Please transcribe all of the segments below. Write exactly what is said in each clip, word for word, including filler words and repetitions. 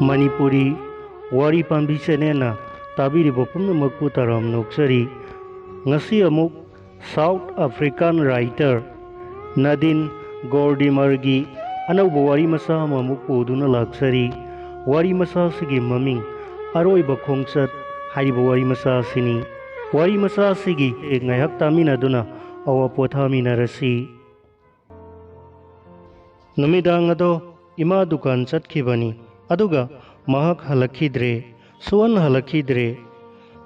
ꯃꯅꯤꯄꯨꯔꯤ ꯋꯥꯔꯤ ꯄꯥꯝꯕꯤ ꯆꯦꯅꯦꯜꯅ ꯇꯥꯕꯤꯔꯤꯕ ꯄꯨꯝꯅꯃꯛꯄꯨ ꯇꯔꯥꯝꯅ ꯑꯣꯛꯆꯔꯤ꯫ ꯉꯁꯤ ꯑꯃꯨꯛ South African writer ꯅꯗꯤꯟ ꯒꯣꯔꯗꯤꯃꯔꯒꯤ ꯑꯅꯧꯕ ꯋꯥꯔꯤ ꯃꯆꯥ ꯑꯃꯃꯨꯛ ꯄꯨꯗꯨꯅ ꯂꯥꯛꯆꯔꯤ꯫ ꯋꯥꯔꯤ ꯃꯆꯥ ꯑꯁꯤꯒꯤ ꯃꯃꯤꯡ ꯑꯔꯣꯏꯕ ꯈꯣꯡꯆꯠ ꯍꯥꯏꯔꯤꯕ ꯋꯥꯔꯤ ꯃꯆꯥ ꯑꯁꯤꯅꯤ꯫ ꯋꯥꯔꯤ ꯃꯆꯥ ꯑꯁꯤꯒꯤ ꯉꯥꯏꯍꯥꯛ ꯇꯥꯃꯤꯟꯅꯗꯨꯅ ꯑꯋꯥ ꯄꯣꯊꯥꯃꯤꯟꯅꯔꯁꯤ꯫ ꯅꯨꯃꯤꯗꯥꯡ ꯑꯗꯣ ꯏꯃꯥ ꯗꯨꯀꯥꯟ ꯆꯠꯈꯤꯕꯅꯤ, ꯑꯗꯨꯒ ꯃꯍꯥꯛ ꯍꯜꯂꯛꯈꯤꯗ꯭ꯔꯦ, ꯁꯨꯍꯟ ꯍꯜꯂꯛꯈꯤꯗ꯭ꯔꯦ꯫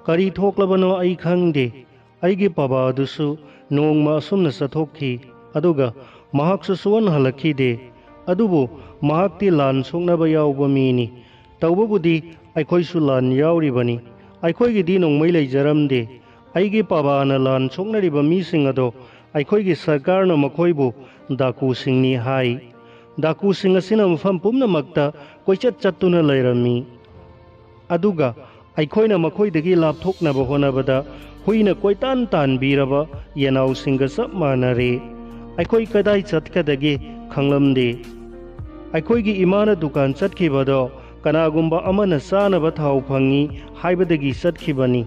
ꯀꯔꯤ ꯊꯣꯛꯂꯕꯅꯣ ꯑꯩ ꯈꯪꯗꯦ꯫ ꯑꯩꯒꯤ ꯄꯥꯕꯥ ꯑꯗꯨꯁꯨ ꯅꯣꯡꯃ ꯑꯁꯨꯝꯅ ꯆꯠꯊꯣꯛꯈꯤ, ꯑꯗꯨꯒ ꯃꯍꯥꯛꯁꯨ ꯁꯨꯍꯟ ꯍꯜꯂꯛꯈꯤꯗꯦ꯫ ꯑꯗꯨꯕꯨ ꯃꯍꯥꯛꯇꯤ ꯂꯥꯟ ꯁꯣꯛꯅꯕ ꯌꯥꯎꯕ ꯃꯤꯅꯤ꯫ ꯇꯧꯕꯕꯨꯗꯤ ꯑꯩꯈꯣꯏꯁꯨ ꯂꯥꯟ ꯌꯥꯎꯔꯤꯕꯅꯤ꯫ ꯑꯩꯈꯣꯏꯒꯤꯗꯤ ꯅꯣꯡꯃꯩ ꯂꯩꯖꯔꯝꯗꯦ꯫ ꯑꯩꯒꯤ ꯄꯥꯕꯥꯅ ꯂꯥꯟ ꯁꯣꯛꯅꯔꯤꯕ ꯃꯤꯁꯤꯡ ꯑꯗꯣ ꯑꯩꯈꯣꯏꯒꯤ ꯁꯔꯀꯥꯔꯅ ꯃꯈꯣꯏꯕꯨ ꯗꯥꯀꯨꯁꯤꯡꯅꯤ ꯍꯥꯏ꯫ ꯗꯥꯀꯨꯁꯤꯡ ꯑꯁꯤꯅ ꯃꯐꯝ ꯄꯨꯝꯅꯃꯛꯇ ꯀꯣꯏꯆꯠ ꯆꯠꯇꯨꯅ ꯂꯩꯔꯝꯃꯤ꯫ ꯑꯗꯨꯒ ꯑꯩꯈꯣꯏꯅ ꯃꯈꯣꯏꯗꯒꯤ ꯂꯥꯞꯊꯣꯛꯅꯕ ꯍꯣꯠꯅꯕꯗ ꯍꯨꯏꯅ ꯀꯣꯏꯇꯥꯟ ꯇꯥꯟꯕꯤꯔꯕ ꯌꯦꯅꯥꯎꯁꯤꯡꯒ ꯆꯞ ꯃꯥꯟꯅꯔꯦ꯫ ꯑꯩꯈꯣꯏ ꯀꯗꯥꯏ ꯆꯠꯀꯗꯒꯦ ꯈꯪꯂꯝꯗꯦ꯫ ꯑꯩꯈꯣꯏꯒꯤ ꯏꯃꯥꯅ ꯗꯨꯀꯥꯟ ꯆꯠꯈꯤꯕꯗꯣ ꯀꯅꯥꯒꯨꯝꯕ ꯑꯃꯅ ꯆꯥꯅꯕ ꯊꯥꯎ ꯐꯪꯉꯤ ꯍꯥꯏꯕꯗꯒꯤ ꯆꯠꯈꯤꯕꯅꯤ꯫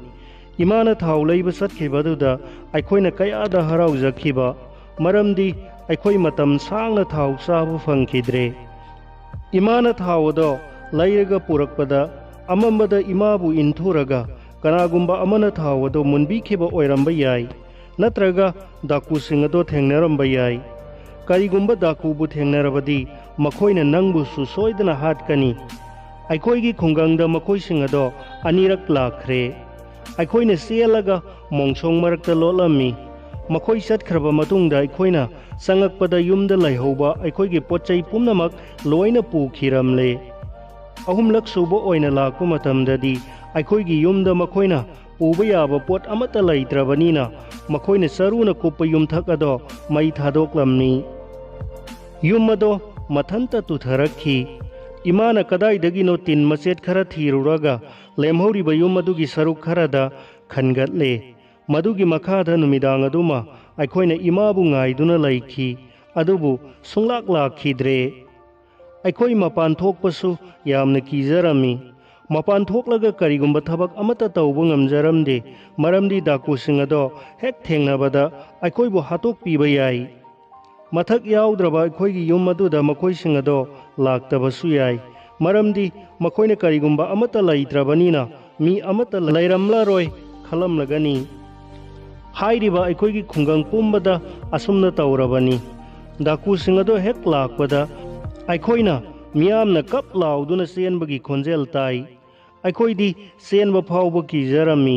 ꯏꯃꯥꯅ ꯊꯥꯎ ꯂꯩꯕ ꯆꯠꯈꯤꯕꯗꯨꯗ ꯑꯩꯈꯣꯏꯅ ꯀꯌꯥꯗ ꯍꯔꯥꯎꯖꯈꯤꯕ, ꯃꯔꯝꯗꯤ ꯑꯩꯈꯣꯏ ꯃꯇꯝ ꯁꯥꯡꯅ ꯊꯥꯎ ꯆꯥꯕ ꯐꯪꯈꯤꯗ꯭ꯔꯦ꯫ ꯏꯃꯥꯅ ꯊꯥꯎ ꯑꯗꯣ ꯂꯩꯔꯒ ꯄꯨꯔꯛꯄꯗ, ꯑꯃꯝꯕꯗ ꯏꯃꯥꯕꯨ ꯏꯟꯊꯨꯔꯒ ꯀꯅꯥꯒꯨꯝꯕ ꯑꯃꯅ ꯊꯥꯎ ꯑꯗꯣ ꯃꯨꯟꯕꯤꯈꯤꯕ ꯑꯣꯏꯔꯝꯕ ꯌꯥꯏ, ꯅꯠꯇ꯭ꯔꯒ ꯗꯥꯀꯨꯁꯤꯡ ꯑꯗꯣ ꯊꯦꯡꯅꯔꯝꯕ ꯌꯥꯏ꯫ ꯀꯔꯤꯒꯨꯝꯕ ꯗꯥꯀꯨꯕꯨ ꯊꯦꯡꯅꯔꯕꯗꯤ ꯃꯈꯣꯏꯅ ꯅꯪꯕꯨꯁꯨ ꯁꯣꯏꯗꯅ ꯍꯥꯠꯀꯅꯤ꯫ ꯑꯩꯈꯣꯏꯒꯤ ꯈꯨꯡꯒꯪꯗ ꯃꯈꯣꯏꯁꯤꯡ ꯑꯗꯣ ꯑꯅꯤꯔꯛ ꯂꯥꯛꯈ꯭ꯔꯦ꯫ ꯑꯩꯈꯣꯏꯅ ꯆꯦꯜꯂꯒ ꯃꯣꯡꯁꯣꯡ ꯃꯔꯛꯇ ꯂꯣꯠꯂꯝꯃꯤ꯫ ꯃꯈꯣꯏ ꯆꯠꯈ꯭ꯔꯕ ꯃꯇꯨꯡꯗ ꯑꯩꯈꯣꯏꯅ ꯆꯪꯉꯛꯄꯗ ꯌꯨꯝꯗ ꯂꯩꯍꯧꯕ ꯑꯩꯈꯣꯏꯒꯤ ꯄꯣꯠ ꯆꯩ ꯄꯨꯝꯅꯃꯛ ꯂꯣꯏꯅ ꯄꯨꯈꯤꯔꯝꯂꯦ꯫ ꯑꯍꯨꯝꯂꯛ ꯁꯨꯕ ꯑꯣꯏꯅ ꯂꯥꯛꯄ ꯃꯇꯝꯗꯗꯤ ꯑꯩꯈꯣꯏꯒꯤ ꯌꯨꯝꯗ ꯃꯈꯣꯏꯅ ꯄꯨꯕ ꯌꯥꯕ ꯄꯣꯠ ꯑꯃꯠꯇ ꯂꯩꯇ꯭ꯔꯕꯅꯤꯅ ꯃꯈꯣꯏꯅ ꯆꯔꯨꯅ ꯀꯨꯞꯄ ꯌꯨꯝꯊꯛ ꯑꯗꯣ ꯃꯩ ꯊꯥꯗꯣꯛꯂꯝꯃꯤ꯫ ꯌꯨꯝ ꯑꯗꯣ ꯃꯊꯟꯇ ꯇꯨꯊꯔꯛꯈꯤ꯫ ꯏꯃꯥꯅ ꯀꯗꯥꯏꯗꯒꯤꯅꯣ ꯇꯤꯟ ꯃꯆꯦꯠ ꯈꯔ ꯊꯤꯔꯨꯔꯒ ꯂꯦꯝꯍꯧꯔꯤꯕ ꯌꯨꯝ ꯑꯗꯨꯒꯤ ꯁꯔꯨꯛ ꯈꯔꯗ ꯈꯟꯒꯠꯂꯦ꯫ ꯃꯗꯨꯒꯤ ꯃꯈꯥꯗ ꯅꯨꯃꯤꯗꯥꯡ ꯑꯗꯨꯃ ꯑꯩꯈꯣꯏꯅ ꯏꯃꯥꯕꯨ ꯉꯥꯏꯗꯨꯅ ꯂꯩꯈꯤ, ꯑꯗꯨꯕꯨ ꯁꯨꯡꯂꯥꯛ ꯂꯥꯛꯈꯤꯗ꯭ꯔꯦ꯫ ꯑꯩꯈꯣꯏ ꯃꯄꯥꯟ ꯊꯣꯛꯄꯁꯨ ꯌꯥꯝꯅ ꯀꯤꯖꯔꯝꯃꯤ꯫ ꯃꯄꯥꯟ ꯊꯣꯛꯂꯒ ꯀꯔꯤꯒꯨꯝꯕ ꯊꯕꯛ ꯑꯃꯠꯇ ꯇꯧꯕ ꯉꯝꯖꯔꯝꯗꯦ, ꯃꯔꯝꯗꯤ ꯗꯥꯀꯨꯁꯤꯡ ꯑꯗꯣ ꯍꯦꯛ ꯊꯦꯡꯅꯕꯗ ꯑꯩꯈꯣꯏꯕꯨ ꯍꯥꯠꯇꯣꯛꯄꯤꯕ ꯌꯥꯏ꯫ ꯃꯊꯛ ꯌꯥꯎꯗ꯭ꯔꯕ ꯑꯩꯈꯣꯏꯒꯤ ꯌꯨꯝ ꯑꯗꯨꯗ ꯃꯈꯣꯏꯁꯤꯡ ꯑꯗꯣ ꯂꯥꯛꯇꯕꯁꯨ ꯌꯥꯏ, ꯃꯔꯝꯗꯤ ꯃꯈꯣꯏꯅ ꯀꯔꯤꯒꯨꯝꯕ ꯑꯃꯠꯇ ꯂꯩꯇ꯭ꯔꯕꯅꯤꯅ ꯃꯤ ꯑꯃꯠꯇ ꯂꯩꯔꯝꯂꯔꯣꯏ ꯈꯜꯂꯝꯂꯒꯅꯤ꯫ ꯍꯥꯏꯔꯤꯕ ꯑꯩꯈꯣꯏꯒꯤ ꯈꯨꯡꯒꯪ ꯄꯨꯝꯕꯗ ꯑꯁꯨꯝꯅ ꯇꯧꯔꯕꯅꯤ꯫ ꯗꯥꯀꯨꯁꯤꯡ ꯑꯗꯣ ꯍꯦꯛ ꯂꯥꯛꯄꯗ ꯑꯩꯈꯣꯏꯅ ꯃꯤꯌꯥꯝꯅ ꯀꯞ ꯂꯥꯎꯗꯨꯅ ꯆꯦꯟꯕꯒꯤ ꯈꯣꯟꯖꯦꯜ ꯇꯥꯏ꯫ ꯑꯩꯈꯣꯏꯗꯤ ꯆꯦꯟꯕ ꯐꯥꯎꯕ ꯀꯤꯖꯔꯝꯃꯤ꯫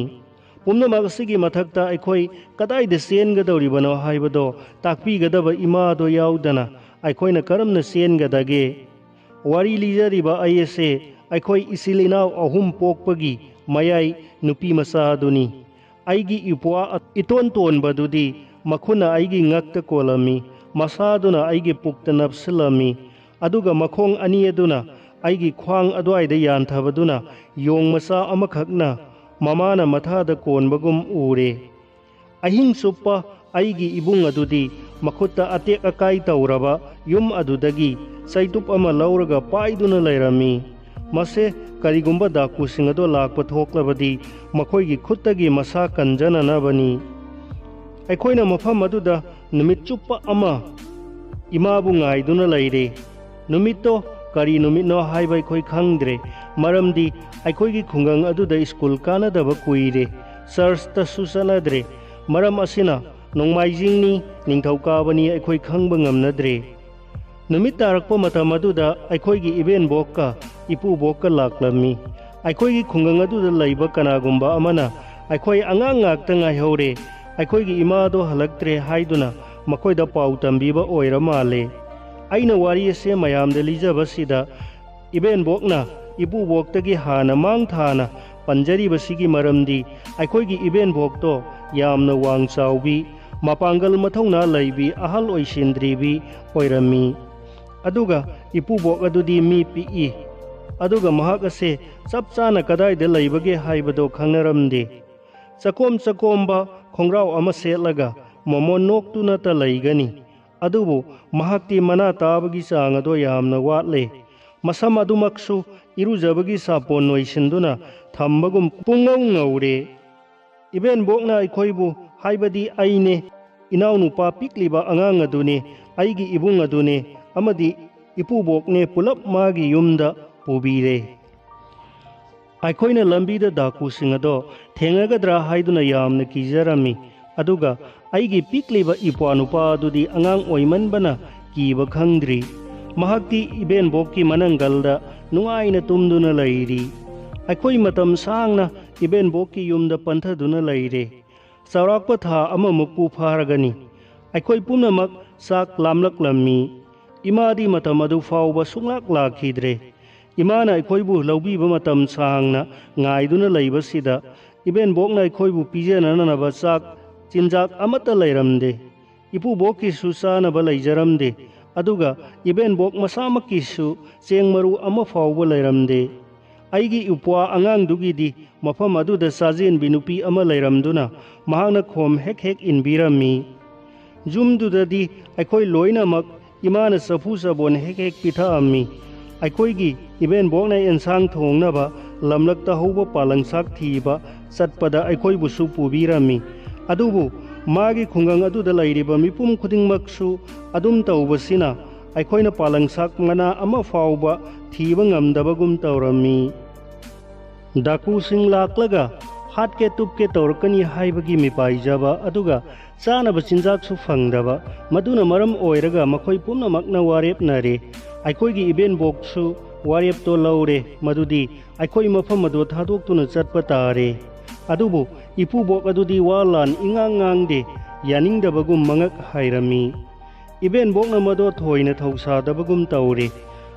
ꯄꯨꯝꯅꯃꯛ ꯑꯁꯤꯒꯤ ꯃꯊꯛꯇ ꯑꯩꯈꯣꯏ ꯀꯗꯥꯏꯗ ꯆꯦꯟꯒꯗꯧꯔꯤꯕꯅꯣ ꯍꯥꯏꯕꯗꯣ ꯇꯥꯛꯄꯤꯒꯗꯕ ꯏꯃꯥꯗꯣ ꯌꯥꯎꯗꯅ ꯑꯩꯈꯣꯏꯅ ꯀꯔꯝꯅ ꯆꯦꯟꯒꯗꯒꯦ? ꯋꯥꯔꯤ ꯂꯤꯖꯔꯤꯕ ꯑꯩ ꯑꯁꯦ ꯑꯩꯈꯣꯏ ꯏꯆꯤꯜ ꯏꯅꯥꯎ ꯑꯍꯨꯝ ꯄꯣꯛꯄꯒꯤ ꯃꯌꯥꯏ ꯅꯨꯄꯤ ꯃꯆꯥ ꯑꯗꯨꯅꯤ꯫ ꯑꯩꯒꯤ ꯏꯄ꯭ꯋꯥ ꯏꯇꯣꯟ ꯇꯣꯟꯕꯗꯨꯗꯤ ꯃꯈꯨꯠꯅ ꯑꯩꯒꯤ ꯉꯛꯇ ꯀꯣꯜꯂꯝꯃꯤ, ꯃꯁꯥꯗꯨꯅ ꯑꯩꯒꯤ ꯄꯨꯛꯇ ꯅꯞꯁꯤꯜꯂꯝꯃꯤ, ꯑꯗꯨꯒ ꯃꯈꯣꯡ ꯑꯅꯤ ꯑꯗꯨꯅ ꯑꯩꯒꯤ ꯈ꯭ꯋꯥꯡ ꯑꯗꯨꯋꯥꯏꯗ ꯌꯥꯟꯊꯕꯗꯨꯅ ꯌꯣꯡ ꯃꯆꯥ ꯑꯃꯈꯛꯅ ꯃꯃꯥꯅ ꯃꯊꯥꯗ ꯀꯣꯟꯕꯒꯨꯝ ꯎꯔꯦ꯫ ꯑꯍꯤꯡ ꯆꯨꯞꯄ ꯑꯩꯒꯤ ꯏꯕꯨꯡ ꯑꯗꯨꯗꯤ ꯃꯈꯨꯠꯇ ꯑꯇꯦꯛ ꯑꯀꯥꯏ ꯇꯧꯔꯕ ꯌꯨꯝ ꯑꯗꯨꯗꯒꯤ ꯆꯩꯇꯨꯞ ꯑꯃ ꯂꯧꯔꯒ ꯄꯥꯏꯗꯨꯅ ꯂꯩꯔꯝꯃꯤ꯫ ꯃꯁꯦ ꯀꯔꯤꯒꯨꯝꯕ ꯗꯥꯀꯨꯁꯤꯡ ꯑꯗꯣ ꯂꯥꯛꯄ ꯊꯣꯛꯂꯕꯗꯤ ꯃꯈꯣꯏꯒꯤ ꯈꯨꯠꯇꯒꯤ ꯃꯁꯥ ꯀꯟꯖꯅꯅꯕꯅꯤ꯫ ꯑꯩꯈꯣꯏꯅ ꯃꯐꯝ ꯑꯗꯨꯗ ꯅꯨꯃꯤꯠ ꯆꯨꯞꯄ ꯑꯃ ꯏꯃꯥꯕꯨ ꯉꯥꯏꯗꯨꯅ ꯂꯩꯔꯦ꯫ ꯅꯨꯃꯤꯠꯇꯣ ꯀꯔꯤ ꯅꯨꯃꯤꯠꯅꯣ ꯍꯥꯏꯕ ꯑꯩꯈꯣꯏ ꯈꯪꯗ꯭ꯔꯦ, ꯃꯔꯝꯗꯤ ꯑꯩꯈꯣꯏꯒꯤ ꯈꯨꯡꯒꯪ ꯑꯗꯨꯗ ꯁ꯭ꯀꯨꯜ ꯀꯥꯅꯗꯕ ꯀꯨꯏꯔꯦ, ꯆꯔꯆꯇꯁꯨ ꯆꯠꯅꯗ꯭ꯔꯦ꯫ ꯃꯔꯝ ꯑꯁꯤꯅ ꯅꯣꯡꯃꯥꯏꯖꯤꯡꯅꯤ, ꯅꯤꯡꯊꯧꯀꯥꯕꯅꯤ ꯑꯩꯈꯣꯏ ꯈꯪꯕ ꯉꯝꯅꯗ꯭ꯔꯦ꯫ ꯅꯨꯃꯤꯠ ꯇꯥꯔꯛꯄ ꯃꯇꯝ ꯑꯗꯨꯗ ꯑꯩꯈꯣꯏꯒꯤ ꯏꯕꯦꯟꯕꯣꯛꯀ ꯏꯄꯨꯕꯣꯛꯀ ꯂꯥꯛꯂꯝꯃꯤ꯫ ꯑꯩꯈꯣꯏꯒꯤ ꯈꯨꯡꯒꯪ ꯑꯗꯨꯗ ꯂꯩꯕ ꯀꯅꯥꯒꯨꯝꯕ ꯑꯃꯅ ꯑꯩꯈꯣꯏ ꯑꯉꯥꯡ ꯉꯥꯛꯇ ꯉꯥꯏꯍꯧꯔꯦ, ꯑꯩꯈꯣꯏꯒꯤ ꯏꯃꯥꯗꯣ ꯍꯜꯂꯛꯇ꯭ꯔꯦ ꯍꯥꯏꯗꯨꯅ ꯃꯈꯣꯏꯗ ꯄꯥꯎ ꯇꯝꯕꯤꯕ ꯑꯣꯏꯔ ꯃꯥꯜꯂꯦ꯫ ꯑꯩꯅ ꯋꯥꯔꯤ ꯑꯁꯦ ꯃꯌꯥꯝꯗ ꯂꯤꯖꯕꯁꯤꯗ ꯏꯕꯦꯟꯕꯣꯛꯅ ꯏꯄꯨꯕꯣꯛꯇꯒꯤ ꯍꯥꯟꯅ ꯃꯥꯡ ꯊꯥꯅ ꯄꯟꯖꯔꯤꯕꯁꯤꯒꯤ ꯃꯔꯝꯗꯤ ꯑꯩꯈꯣꯏꯒꯤ ꯏꯕꯦꯟꯕꯣꯛꯇꯣ ꯌꯥꯝꯅ ꯋꯥꯡ ꯆꯥꯎꯕꯤ, ꯃꯄꯥꯡꯒꯜ ꯃꯊꯧꯅꯥ ꯂꯩꯕꯤ, ꯑꯍꯜ ꯑꯣꯏꯁꯤꯟꯗ꯭ꯔꯤꯕꯤ ꯑꯣꯏꯔꯝꯃꯤ꯫ ꯑꯗꯨꯒ ꯏꯄꯨꯕꯣꯛ ꯑꯗꯨꯗꯤ ꯃꯤ ꯄꯤꯛꯏ꯫ ꯑꯗꯨꯒ ꯃꯍꯥꯛ ꯑꯁꯦ ꯆꯞ ꯆꯥꯅ ꯀꯗꯥꯏꯗ ꯂꯩꯕꯒꯦ ꯍꯥꯏꯕꯗꯣ ꯈꯪꯅꯔꯝꯗꯦ꯫ ꯆꯀꯣꯝ ꯆꯀꯣꯝꯕ ꯈꯣꯡꯒ꯭ꯔꯥꯎ ꯑꯃ ꯁꯦꯠꯂꯒ ꯃꯣꯃꯣꯟ ꯅꯣꯛꯇꯨꯅꯇ ꯂꯩꯒꯅꯤ꯫ ꯑꯗꯨꯕꯨ ꯃꯍꯥꯛꯇꯤ ꯃꯅꯥ ꯇꯥꯕꯒꯤ ꯆꯥꯡ ꯑꯗꯨ ꯌꯥꯝꯅ ꯋꯥꯠꯂꯦ꯫ ꯃꯁꯝ ꯑꯗꯨꯃꯛꯁꯨ ꯏꯔꯨꯖꯕꯒꯤ ꯁꯥꯄꯣꯟ ꯅꯣꯏꯁꯤꯟꯗꯨꯅ ꯊꯝꯕꯒꯨꯝ ꯄꯨꯡꯉꯧ ꯉꯧꯔꯦ꯫ ꯏꯕꯦꯟꯕꯣꯛꯅ ꯑꯩꯈꯣꯏꯕꯨ, ꯍꯥꯏꯕꯗꯤ ꯑꯩꯅꯦ, ꯏꯅꯥꯎꯅꯨꯄꯥ ꯄꯤꯛꯂꯤꯕ ꯑꯉꯥꯡ ꯑꯗꯨꯅꯦ, ꯑꯩꯒꯤ ꯏꯕꯨꯡ ꯑꯗꯨꯅꯦ, ꯑꯃꯗꯤ ꯏꯄꯨꯕꯣꯛꯅꯦ ꯄꯨꯂꯞ ꯃꯥꯒꯤ ꯌꯨꯝꯗ ꯄꯨꯕꯤꯔꯦ꯫ ꯑꯩꯈꯣꯏꯅ ꯂꯝꯕꯤꯗ ꯗꯥꯀꯨꯁꯤꯡ ꯑꯗꯣ ꯊꯦꯡꯅꯒꯗ꯭ꯔꯥ ꯍꯥꯏꯗꯨꯅ ꯌꯥꯝꯅ ꯀꯤꯖꯔꯝꯃꯤ꯫ ꯑꯗꯨꯒ ꯑꯩꯒꯤ ꯄꯤꯛꯂꯤꯕ ꯏꯄ꯭ꯋꯥ ꯅꯨꯄꯥ ꯑꯗꯨꯗꯤ ꯑꯉꯥꯡ ꯑꯣꯏꯃꯟꯕꯅ ꯀꯤꯕ ꯈꯪꯗ꯭ꯔꯤ꯫ ꯃꯍꯥꯛꯇꯤ ꯏꯕꯦꯟꯕꯣꯛꯀꯤ ꯃꯅꯪꯒꯜꯗ ꯅꯨꯡꯉꯥꯏꯅ ꯇꯨꯝꯗꯨꯅ ꯂꯩꯔꯤ꯫ ꯑꯩꯈꯣꯏ ꯃꯇꯝ ꯁꯥꯡꯅ ꯏꯕꯦꯟꯕꯣꯛꯀꯤ ꯌꯨꯝꯗ ꯄꯟꯊꯗꯨꯅ ꯂꯩꯔꯦ꯫ ꯆꯥꯎꯔꯥꯛꯄ ꯊꯥ ꯑꯃꯃꯨꯛꯄꯨ ꯐꯥꯔꯒꯅꯤ꯫ ꯑꯩꯈꯣꯏ ꯄꯨꯝꯅꯃꯛ ꯆꯥꯛ ꯂꯥꯝꯂꯛꯂꯝꯃꯤ꯫ ꯏꯃꯥꯗꯤ ꯃꯇꯝ ꯑꯗꯨ ꯐꯥꯎꯕ ꯁꯨꯡꯂꯥꯛ ꯂꯥꯛꯈꯤꯗ꯭ꯔꯦ꯫ ꯏꯃꯥꯅ ꯑꯩꯈꯣꯏꯕꯨ ꯂꯧꯕꯤꯕ ꯃꯇꯝ ꯁꯥꯡꯅ ꯉꯥꯏꯗꯨꯅ ꯂꯩꯕꯁꯤꯗ ꯏꯕꯦꯟꯕꯣꯛꯅ ꯑꯩꯈꯣꯏꯕꯨ ꯄꯤꯖꯅꯅꯕ ꯆꯥꯛ ꯆꯤꯟꯖꯥꯛ ꯑꯃꯠꯇ ꯂꯩꯔꯝꯗꯦ꯫ ꯏꯄꯨꯕꯣꯛꯀꯤꯁꯨ ꯆꯥꯅꯕ ꯂꯩꯖꯔꯝꯗꯦ꯫ ꯑꯗꯨꯒ ꯏꯕꯦꯟꯕꯣꯛ ꯃꯁꯥꯃꯛꯀꯤꯁꯨ ꯆꯦꯡ ꯃꯔꯨ ꯑꯃ ꯐꯥꯎꯕ ꯂꯩꯔꯝꯗꯦ꯫ ꯑꯩꯒꯤ ꯏꯄ꯭ꯋꯥ ꯑꯉꯥꯡꯗꯨꯒꯤꯗꯤ ꯃꯐꯝ ꯑꯗꯨꯗ ꯆꯥꯖꯦꯟꯕꯤ ꯅꯨꯄꯤ ꯑꯃ ꯂꯩꯔꯝꯗꯨꯅ ꯃꯍꯥꯛꯅ ꯈꯣꯝ ꯍꯦꯛ ꯍꯦꯛ ꯏꯟꯕꯤꯔꯝꯃꯤ꯫ ꯌꯨꯝꯗꯨꯗꯗꯤ ꯑꯩꯈꯣꯏ ꯂꯣꯏꯅꯃꯛ ꯏꯃꯥꯅ ꯆꯐꯨ ꯆꯕꯣꯟ ꯍꯦꯛ ꯍꯦꯛ ꯄꯤꯊꯛꯑꯝꯃꯤ꯫ ꯑꯩꯈꯣꯏꯒꯤ ꯏꯕꯦꯟꯕꯣꯛꯅ ꯑꯦꯟꯁꯥꯡ ꯊꯣꯡꯅꯕ ꯂꯝꯂꯛꯇ ꯍꯧꯕ ꯄꯥꯂꯪꯁꯥꯛ ꯊꯤꯕ ꯆꯠꯄꯗ ꯑꯩꯈꯣꯏꯕꯨꯁꯨ ꯄꯨꯕꯤꯔꯝꯃꯤ꯫ ꯑꯗꯨꯕꯨ ꯃꯥꯒꯤ ꯈꯨꯡꯒꯪ ꯑꯗꯨꯗ ꯂꯩꯔꯤꯕ ꯃꯤꯄꯨꯝ ꯈꯨꯗꯤꯡꯃꯛꯁꯨ ꯑꯗꯨꯝ ꯇꯧꯕꯁꯤꯅ ꯑꯩꯈꯣꯏꯅ ꯄꯥꯂꯪꯁꯥꯛ ꯃꯅꯥ ꯑꯃ ꯐꯥꯎꯕ ꯊꯤꯕ ꯉꯝꯗꯕꯒꯨꯝ ꯇꯧꯔꯝꯃꯤ꯫ ꯗꯥꯀꯨꯁꯤꯡ ꯂꯥꯛꯂꯒ ꯍꯥꯠꯀꯦ ꯇꯨꯞꯀꯦ ꯇꯧꯔꯛꯀꯅꯤ ꯍꯥꯏꯕꯒꯤ ꯃꯤꯄꯥꯏꯖꯕ, ꯑꯗꯨꯒ ꯆꯥꯅꯕ ꯆꯤꯟꯖꯥꯛꯁꯨ ꯐꯪꯗꯕ, ꯃꯗꯨꯅ ꯃꯔꯝ ꯑꯣꯏꯔꯒ ꯃꯈꯣꯏ ꯄꯨꯝꯅꯃꯛꯅ ꯋꯥꯔꯦꯞꯅꯔꯦ꯫ ꯑꯩꯈꯣꯏꯒꯤ ꯏꯕꯦꯟꯕꯣꯛꯁꯨ ꯋꯥꯔꯦꯞꯇꯣ ꯂꯧꯔꯦ, ꯃꯗꯨꯗꯤ ꯑꯩꯈꯣꯏ ꯃꯐꯝ ꯑꯗꯨ ꯊꯥꯗꯣꯛꯇꯨꯅ ꯆꯠꯄ ꯇꯥꯔꯦ꯫ ꯑꯗꯨꯕꯨ ꯏꯄꯨꯕꯣꯛ ꯑꯗꯨꯗꯤ ꯋꯥ ꯂꯥꯟ ꯏꯉꯥꯡ ꯉꯥꯡꯗꯦ, ꯌꯥꯅꯤꯡꯗꯕꯒꯨꯝ ꯃꯉꯛ ꯍꯥꯏꯔꯝꯃꯤ꯫ ꯏꯕꯦꯟꯕꯣꯛꯅ ꯃꯗꯣ ꯊꯣꯏꯅ ꯊꯧꯁꯥꯗꯕꯒꯨꯝ ꯇꯧꯔꯦ꯫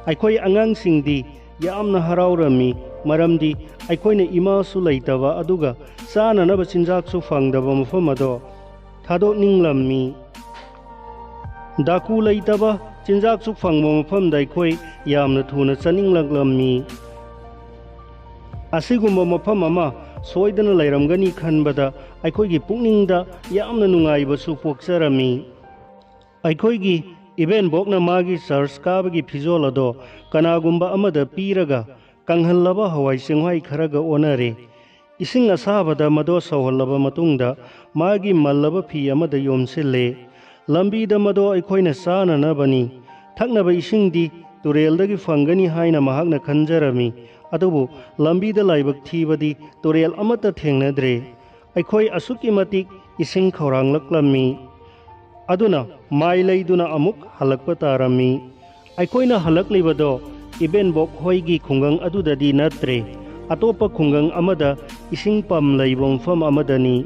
ꯑꯩꯈꯣꯏ ꯑꯉꯥꯡꯁꯤꯡꯗꯤ ꯌꯥꯝꯅ ꯍꯔꯥꯎꯔꯝꯃꯤ, ꯃꯔꯝꯗꯤ ꯑꯩꯈꯣꯏꯅ ꯏꯃꯥꯁꯨ ꯂꯩꯇꯕ, ꯑꯗꯨꯒ ꯆꯥꯅꯅꯕ ꯆꯤꯟꯖꯥꯛꯁꯨ ꯐꯪꯗꯕ ꯃꯐꯝ ꯑꯗꯣ ꯊꯥꯗꯣꯛꯅꯤꯡꯂꯝꯃꯤ꯫ ꯗꯥꯀꯨ ꯂꯩꯇꯕ, ꯆꯤꯟꯖꯥꯛꯁꯨ ꯐꯪꯕ ꯃꯐꯝꯗ ꯑꯩꯈꯣꯏ ꯌꯥꯝꯅ ꯊꯨꯅ ꯆꯠꯅꯤꯡꯂꯛꯂꯝꯃꯤ꯫ ꯑꯁꯤꯒꯨꯝꯕ ꯃꯐꯝ ꯑꯃ ꯁꯣꯏꯗꯅ ꯂꯩꯔꯝꯒꯅꯤ ꯈꯟꯕꯗ ꯑꯩꯈꯣꯏꯒꯤ ꯄꯨꯛꯅꯤꯡꯗ ꯌꯥꯝꯅ ꯅꯨꯡꯉꯥꯏꯕꯁꯨ ꯄꯣꯛꯆꯔꯝꯃꯤ꯫ ꯑꯩꯈꯣꯏꯒꯤ ꯏꯕꯦꯟꯕꯣꯛꯅ ꯃꯥꯒꯤ ꯆꯔꯆ ꯀꯥꯕꯒꯤ ꯐꯤꯖꯣꯜ ꯑꯗꯣ ꯀꯅꯥꯒꯨꯝꯕ ꯑꯃꯗ ꯄꯤꯔꯒ ꯀꯪꯍꯜꯂꯕ ꯍꯋꯥꯏ ꯆꯦꯡꯋꯥꯏ ꯈꯔꯒ ꯑꯣꯟꯅꯔꯦ꯫ ꯏꯁꯤꯡ ꯑꯁꯥꯕꯗ ꯃꯗꯣ ꯁꯧꯍꯜꯂꯕ ꯃꯇꯨꯡꯗ ꯃꯥꯒꯤ ꯃꯜꯂꯕ ꯐꯤ ꯑꯃꯗ ꯌꯣꯝꯁꯤꯜꯂꯦ꯫ ꯂꯝꯕꯤꯗ ꯃꯗꯣ ꯑꯩꯈꯣꯏꯅ ꯆꯥꯅꯅꯕꯅꯤ꯫ ꯊꯛꯅꯕ ꯏꯁꯤꯡꯗꯤ ꯇꯨꯔꯦꯜꯗꯒꯤ ꯐꯪꯒꯅꯤ ꯍꯥꯏꯅ ꯃꯍꯥꯛꯅ ꯈꯟꯖꯔꯝꯃꯤ꯫ ꯑꯗꯨꯕꯨ ꯂꯝꯕꯤꯗ ꯂꯥꯏꯕꯛ ꯊꯤꯕꯗꯤ ꯇꯨꯔꯦꯜ ꯑꯃꯠꯇ ꯊꯦꯡꯅꯗ꯭ꯔꯦ꯫ ꯑꯩꯈꯣꯏ ꯑꯁꯨꯛꯀꯤ ꯃꯇꯤꯛ ꯏꯁꯤꯡ ꯈꯧꯔꯥꯡꯂꯛꯂꯝꯃꯤ꯫ ꯑꯗꯨꯅ ꯃꯥꯏ ꯂꯩꯗꯨꯅ ꯑꯃꯨꯛ ꯍꯜꯂꯛꯄ ꯇꯥꯔꯝꯃꯤ꯫ ꯑꯩꯈꯣꯏꯅ ꯍꯜꯂꯛꯂꯤꯕꯗꯣ ꯏꯕꯦꯟꯕꯣꯛ ꯍꯣꯏꯒꯤ ꯈꯨꯡꯒꯪ ꯑꯗꯨꯗꯗꯤ ꯅꯠꯇ꯭ꯔꯦ꯫ ꯑꯇꯣꯞꯄ ꯈꯨꯡꯒꯪ ꯑꯃꯗ ꯏꯁꯤꯡ ꯄꯝ ꯂꯩꯕ ꯃꯐꯝ ꯑꯃꯗꯅꯤ꯫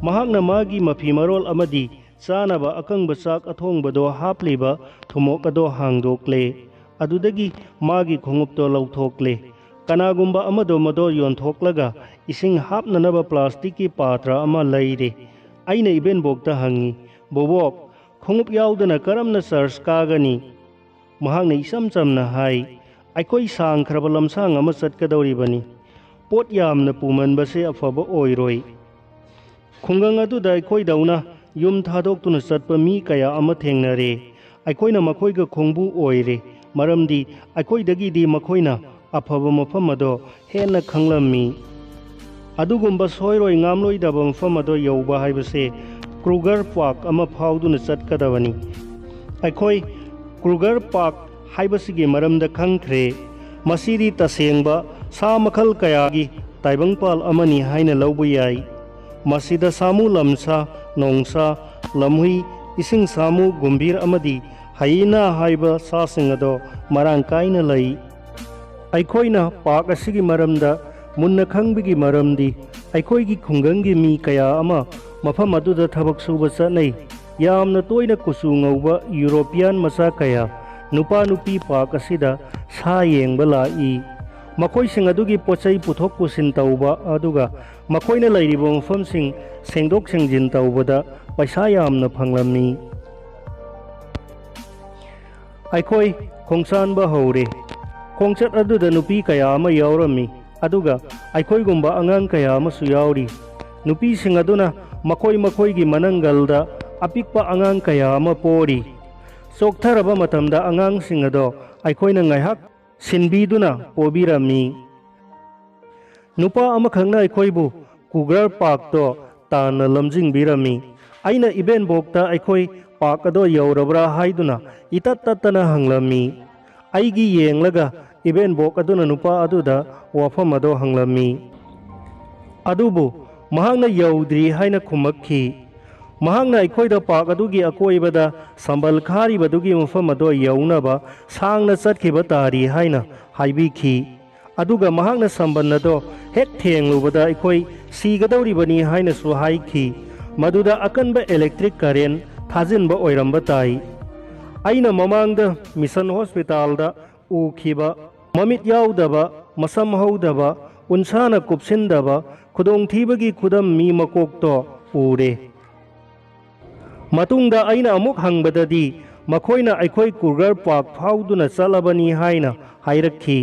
ꯃꯍꯥꯛꯅ ꯃꯥꯒꯤ ꯃꯐꯤ ꯃꯔꯣꯜ ꯑꯃꯗꯤ ꯆꯥꯅꯕ ꯑꯀꯪꯕ ꯆꯥꯛ ꯑꯊꯣꯡꯕꯗꯣ ꯍꯥꯞꯂꯤꯕ ꯊꯨꯝꯃꯣꯛ ꯑꯗꯣ ꯍꯥꯡꯗꯣꯛꯂꯦ꯫ ꯑꯗꯨꯗꯒꯤ ꯃꯥꯒꯤ ꯈꯣꯡꯎꯞꯇꯣ ꯂꯧꯊꯣꯛꯂꯦ꯫ ꯀꯅꯥꯒꯨꯝꯕ ꯑꯃꯗꯣ ꯃꯗꯣ ꯌꯣꯟꯊꯣꯛꯂꯒ ꯏꯁꯤꯡ ꯍꯥꯞꯅꯅꯕ ꯄ꯭ꯂꯥꯁꯇꯤꯛꯀꯤ ꯄꯥꯇ꯭ꯔ ꯑꯃ ꯂꯩꯔꯦ꯫ ꯑꯩꯅ ꯏꯕꯦꯟꯕꯣꯛꯇ ꯍꯪꯉꯤ, "ꯕꯣꯕꯣꯛ, ꯈꯣꯡꯎꯞ ꯌꯥꯎꯗꯅ ꯀꯔꯝꯅ ꯆꯔꯆ ꯀꯥꯒꯅꯤ?" ꯃꯍꯥꯛꯅ ꯏꯆꯝ ꯆꯝꯅ ꯍꯥꯏ, "ꯑꯩꯈꯣꯏ ꯁꯥꯡꯈ꯭ꯔꯕ ꯂꯝꯁꯥꯡ ꯑꯃ ꯆꯠꯀꯗꯧꯔꯤꯕꯅꯤ꯫ ꯄꯣꯠ ꯌꯥꯝꯅ ꯄꯨꯃꯟꯕꯁꯦ ꯑꯐꯕ ꯑꯣꯏꯔꯣꯏ꯫" ꯈꯨꯡꯒꯪ ꯑꯗꯨꯗ ꯑꯩꯈꯣꯏꯗꯧꯅ ꯌꯨꯝ ꯊꯥꯗꯣꯛꯇꯨꯅ ꯆꯠꯄ ꯃꯤ ꯀꯌꯥ ꯑꯃ ꯊꯦꯡꯅꯔꯦ꯫ ꯑꯩꯈꯣꯏꯅ ꯃꯈꯣꯏꯒ ꯈꯣꯡꯕꯨ ꯑꯣꯏꯔꯦ, ꯃꯔꯝꯗꯤ ꯑꯩꯈꯣꯏꯗꯒꯤꯗꯤ ꯃꯈꯣꯏꯅ ꯑꯐꯕ ꯃꯐꯝ ꯑꯗꯣ ꯍꯦꯟꯅ ꯈꯪꯂꯝꯃꯤ꯫ ꯑꯗꯨꯒꯨꯝꯕ ꯁꯣꯏꯔꯣꯏ ꯉꯥꯝꯂꯣꯏꯗꯕ ꯃꯐꯝ ꯑꯗꯣ ꯌꯧꯕ ꯍꯥꯏꯕꯁꯦ ꯀ꯭ꯔꯨꯒꯔ ꯄꯥꯔꯛ ꯑꯃ ꯐꯥꯎꯗꯨꯅ ꯆꯠꯀꯗꯕꯅꯤ꯫ ꯑꯩꯈꯣꯏ ꯀ꯭ꯔꯨꯒꯔ ꯄꯥꯔꯛ ꯍꯥꯏꯕꯁꯤꯒꯤ ꯃꯔꯝꯗ ꯈꯪꯈ꯭ꯔꯦ꯫ ꯃꯁꯤꯗꯤ ꯇꯁꯦꯡꯕ ꯁꯥ ꯃꯈꯜ ꯀꯌꯥꯒꯤ ꯇꯥꯏꯕꯪꯄꯥꯜ ꯑꯃꯅꯤ ꯍꯥꯏꯅ ꯂꯧꯕ ꯌꯥꯏ꯫ ꯃꯁꯤꯗ ꯁꯥꯃꯨ, ꯂꯝꯁꯥ, ꯅꯣꯡꯁꯥ, ꯂꯝꯍꯨꯏ, ꯏꯁꯤꯡ ꯁꯥꯃꯨ, ꯒꯨꯝꯚꯤꯔ ꯑꯃꯗꯤ ꯍꯥꯏꯌꯤꯅꯥ ꯍꯥꯏꯕ ꯁꯥꯁꯤꯡ ꯑꯗꯣ ꯃꯔꯥꯡ ꯀꯥꯏꯅ ꯂꯩ꯫ ꯑꯩꯈꯣꯏꯅ ꯄꯥꯔꯛ ꯑꯁꯤꯒꯤ ꯃꯔꯝꯗ ꯃꯨꯟꯅ ꯈꯪꯕꯒꯤ ꯃꯔꯝꯗꯤ ꯑꯩꯈꯣꯏꯒꯤ ꯈꯨꯡꯒꯪꯒꯤ ꯃꯤ ꯀꯌꯥ ꯑꯃ ꯃꯐꯝ ꯑꯗꯨꯗ ꯊꯕꯛ ꯁꯨꯕ ꯆꯠꯅꯩ꯫ ꯌꯥꯝꯅ ꯇꯣꯏꯅ ꯀꯨꯆꯨ ꯉꯧꯕ ꯌꯨꯔꯣꯄꯤꯌꯥꯟ ꯃꯆꯥ ꯀꯌꯥ ꯅꯨꯄꯥ ꯅꯨꯄꯤ ꯄꯥꯔꯛ ꯑꯁꯤꯗ ꯁꯥ ꯌꯦꯡꯕ ꯂꯥꯛꯏ꯫ ꯃꯈꯣꯏꯁꯤꯡ ꯑꯗꯨꯒꯤ ꯄꯣꯠ ꯆꯩ ꯄꯨꯊꯣꯛ ꯄꯨꯁꯤꯟ ꯇꯧꯕ, ꯑꯗꯨꯒ ꯃꯈꯣꯏꯅ ꯂꯩꯔꯤꯕ ꯃꯐꯝꯁꯤꯡ ꯁꯦꯡꯗꯣꯛ ꯁꯦꯡꯖꯤꯟ ꯇꯧꯕꯗ ꯄꯩꯁꯥ ꯌꯥꯝꯅ ꯐꯪꯂꯝꯃꯤ꯫ ꯑꯩꯈꯣꯏ ꯈꯣꯡꯁꯥꯟꯕ ꯍꯧꯔꯦ꯫ ꯈꯣꯡꯆꯠ ꯑꯗꯨꯗ ꯅꯨꯄꯤ ꯀꯌꯥ ꯑꯃ ꯌꯥꯎꯔꯝꯃꯤ, ꯑꯗꯨꯒ ꯑꯩꯈꯣꯏꯒꯨꯝꯕ ꯑꯉꯥꯡ ꯀꯌꯥ ꯑꯃꯁꯨ ꯌꯥꯎꯔꯤ꯫ ꯅꯨꯄꯤꯁꯤꯡ ꯑꯗꯨꯅ ꯃꯈꯣꯏ ꯃꯈꯣꯏꯒꯤ ꯃꯅꯪꯒꯜꯗ ꯑꯄꯤꯛꯄ ꯑꯉꯥꯡ ꯀꯌꯥ ꯑꯃ ꯄꯣꯔꯤ꯫ ꯆꯣꯛꯊꯔꯕ ꯃꯇꯝꯗ ꯑꯉꯥꯡꯁꯤꯡ ꯑꯗꯣ ꯑꯩꯈꯣꯏꯅ ꯉꯥꯏꯍꯥꯛ ꯁꯤꯟꯕꯤꯗꯨꯅ ꯄꯣꯕꯤꯔꯝꯃꯤ꯫ ꯅꯨꯄꯥ ꯑꯃꯈꯛꯅ ꯑꯩꯈꯣꯏꯕꯨ ꯀꯨꯒꯔ ꯄꯥꯔꯛꯇꯣ ꯇꯥꯟꯅ ꯂꯝꯖꯤꯡꯕꯤꯔꯝꯃꯤ꯫ ꯑꯩꯅ ꯏꯕꯦꯟꯕꯣꯛꯇ ꯑꯩꯈꯣꯏ ꯄꯥꯔꯛ ꯑꯗꯣ ꯌꯧꯔꯕ꯭ꯔꯥ ꯍꯥꯏꯗꯨꯅ ꯏꯇꯠ ꯇꯠꯇꯅ ꯍꯪꯂꯝꯃꯤ꯫ ꯑꯩꯒꯤ ꯌꯦꯡꯂꯒ ꯏꯕꯦꯟꯕꯣꯛ ꯑꯗꯨꯅ ꯅꯨꯄꯥ ꯑꯗꯨꯗ ꯋꯥꯐꯝ ꯑꯗꯣ ꯍꯪꯂꯝꯃꯤ꯫ ꯑꯗꯨꯕꯨ ꯃꯍꯥꯛꯅ ꯌꯧꯗ꯭ꯔꯤ ꯍꯥꯏꯅ ꯈꯨꯝꯃꯛꯈꯤ꯫ ꯃꯍꯥꯛꯅ ꯑꯩꯈꯣꯏꯗ ꯄꯥꯔꯛ ꯑꯗꯨꯒꯤ ꯑꯀꯣꯏꯕꯗ ꯁꯝꯕꯜ ꯈꯥꯔꯤꯕꯗꯨꯒꯤ ꯃꯐꯝ ꯑꯗꯣ ꯌꯧꯅꯕ ꯁꯥꯡꯅ ꯆꯠꯈꯤꯕ ꯇꯥꯔꯤ ꯍꯥꯏꯅ ꯍꯥꯏꯕꯤꯈꯤ꯫ ꯑꯗꯨꯒ ꯃꯍꯥꯛꯅ ꯁꯝꯕꯜ ꯑꯗꯣ ꯍꯦꯛ ꯊꯦꯡꯂꯨꯕꯗ ꯑꯩꯈꯣꯏ ꯁꯤꯒꯗꯧꯔꯤꯕꯅꯤ ꯍꯥꯏꯅꯁꯨ ꯍꯥꯏꯈꯤ꯫ ꯃꯗꯨꯗ ꯑꯀꯟꯕ ꯏꯂꯦꯛꯇ꯭ꯔꯤꯛ ꯀꯔꯦꯟ ꯊꯥꯖꯤꯟꯕ ꯑꯣꯏꯔꯝꯕ ꯇꯥꯏ꯫ ꯑꯩꯅ ꯃꯃꯥꯡꯗ ꯃꯤꯁꯟ ꯍꯣꯁꯄꯤꯇꯥꯜꯗ ꯎꯈꯤꯕ ꯃꯃꯤꯠ ꯌꯥꯎꯗꯕ, ꯃꯁꯝ ꯍꯧꯗꯕ, ꯎꯟꯁꯥꯅ ꯀꯨꯞꯁꯤꯟꯗꯕ ꯈꯨꯗꯣꯡꯊꯤꯕꯒꯤ ꯈꯨꯗꯝ ꯃꯤ ꯃꯀꯣꯛꯇꯣ ꯎꯔꯦ꯫ ꯃꯇꯨꯡꯗ ꯑꯩꯅ ꯑꯃꯨꯛ ꯍꯪꯕꯗꯗꯤ ꯃꯈꯣꯏꯅ ꯑꯩꯈꯣꯏ ꯀꯨꯒꯔ ꯄꯥꯔꯛ ꯐꯥꯎꯗꯨꯅ ꯆꯠꯂꯕꯅꯤ ꯍꯥꯏꯅ ꯍꯥꯏꯔꯛꯈꯤ꯫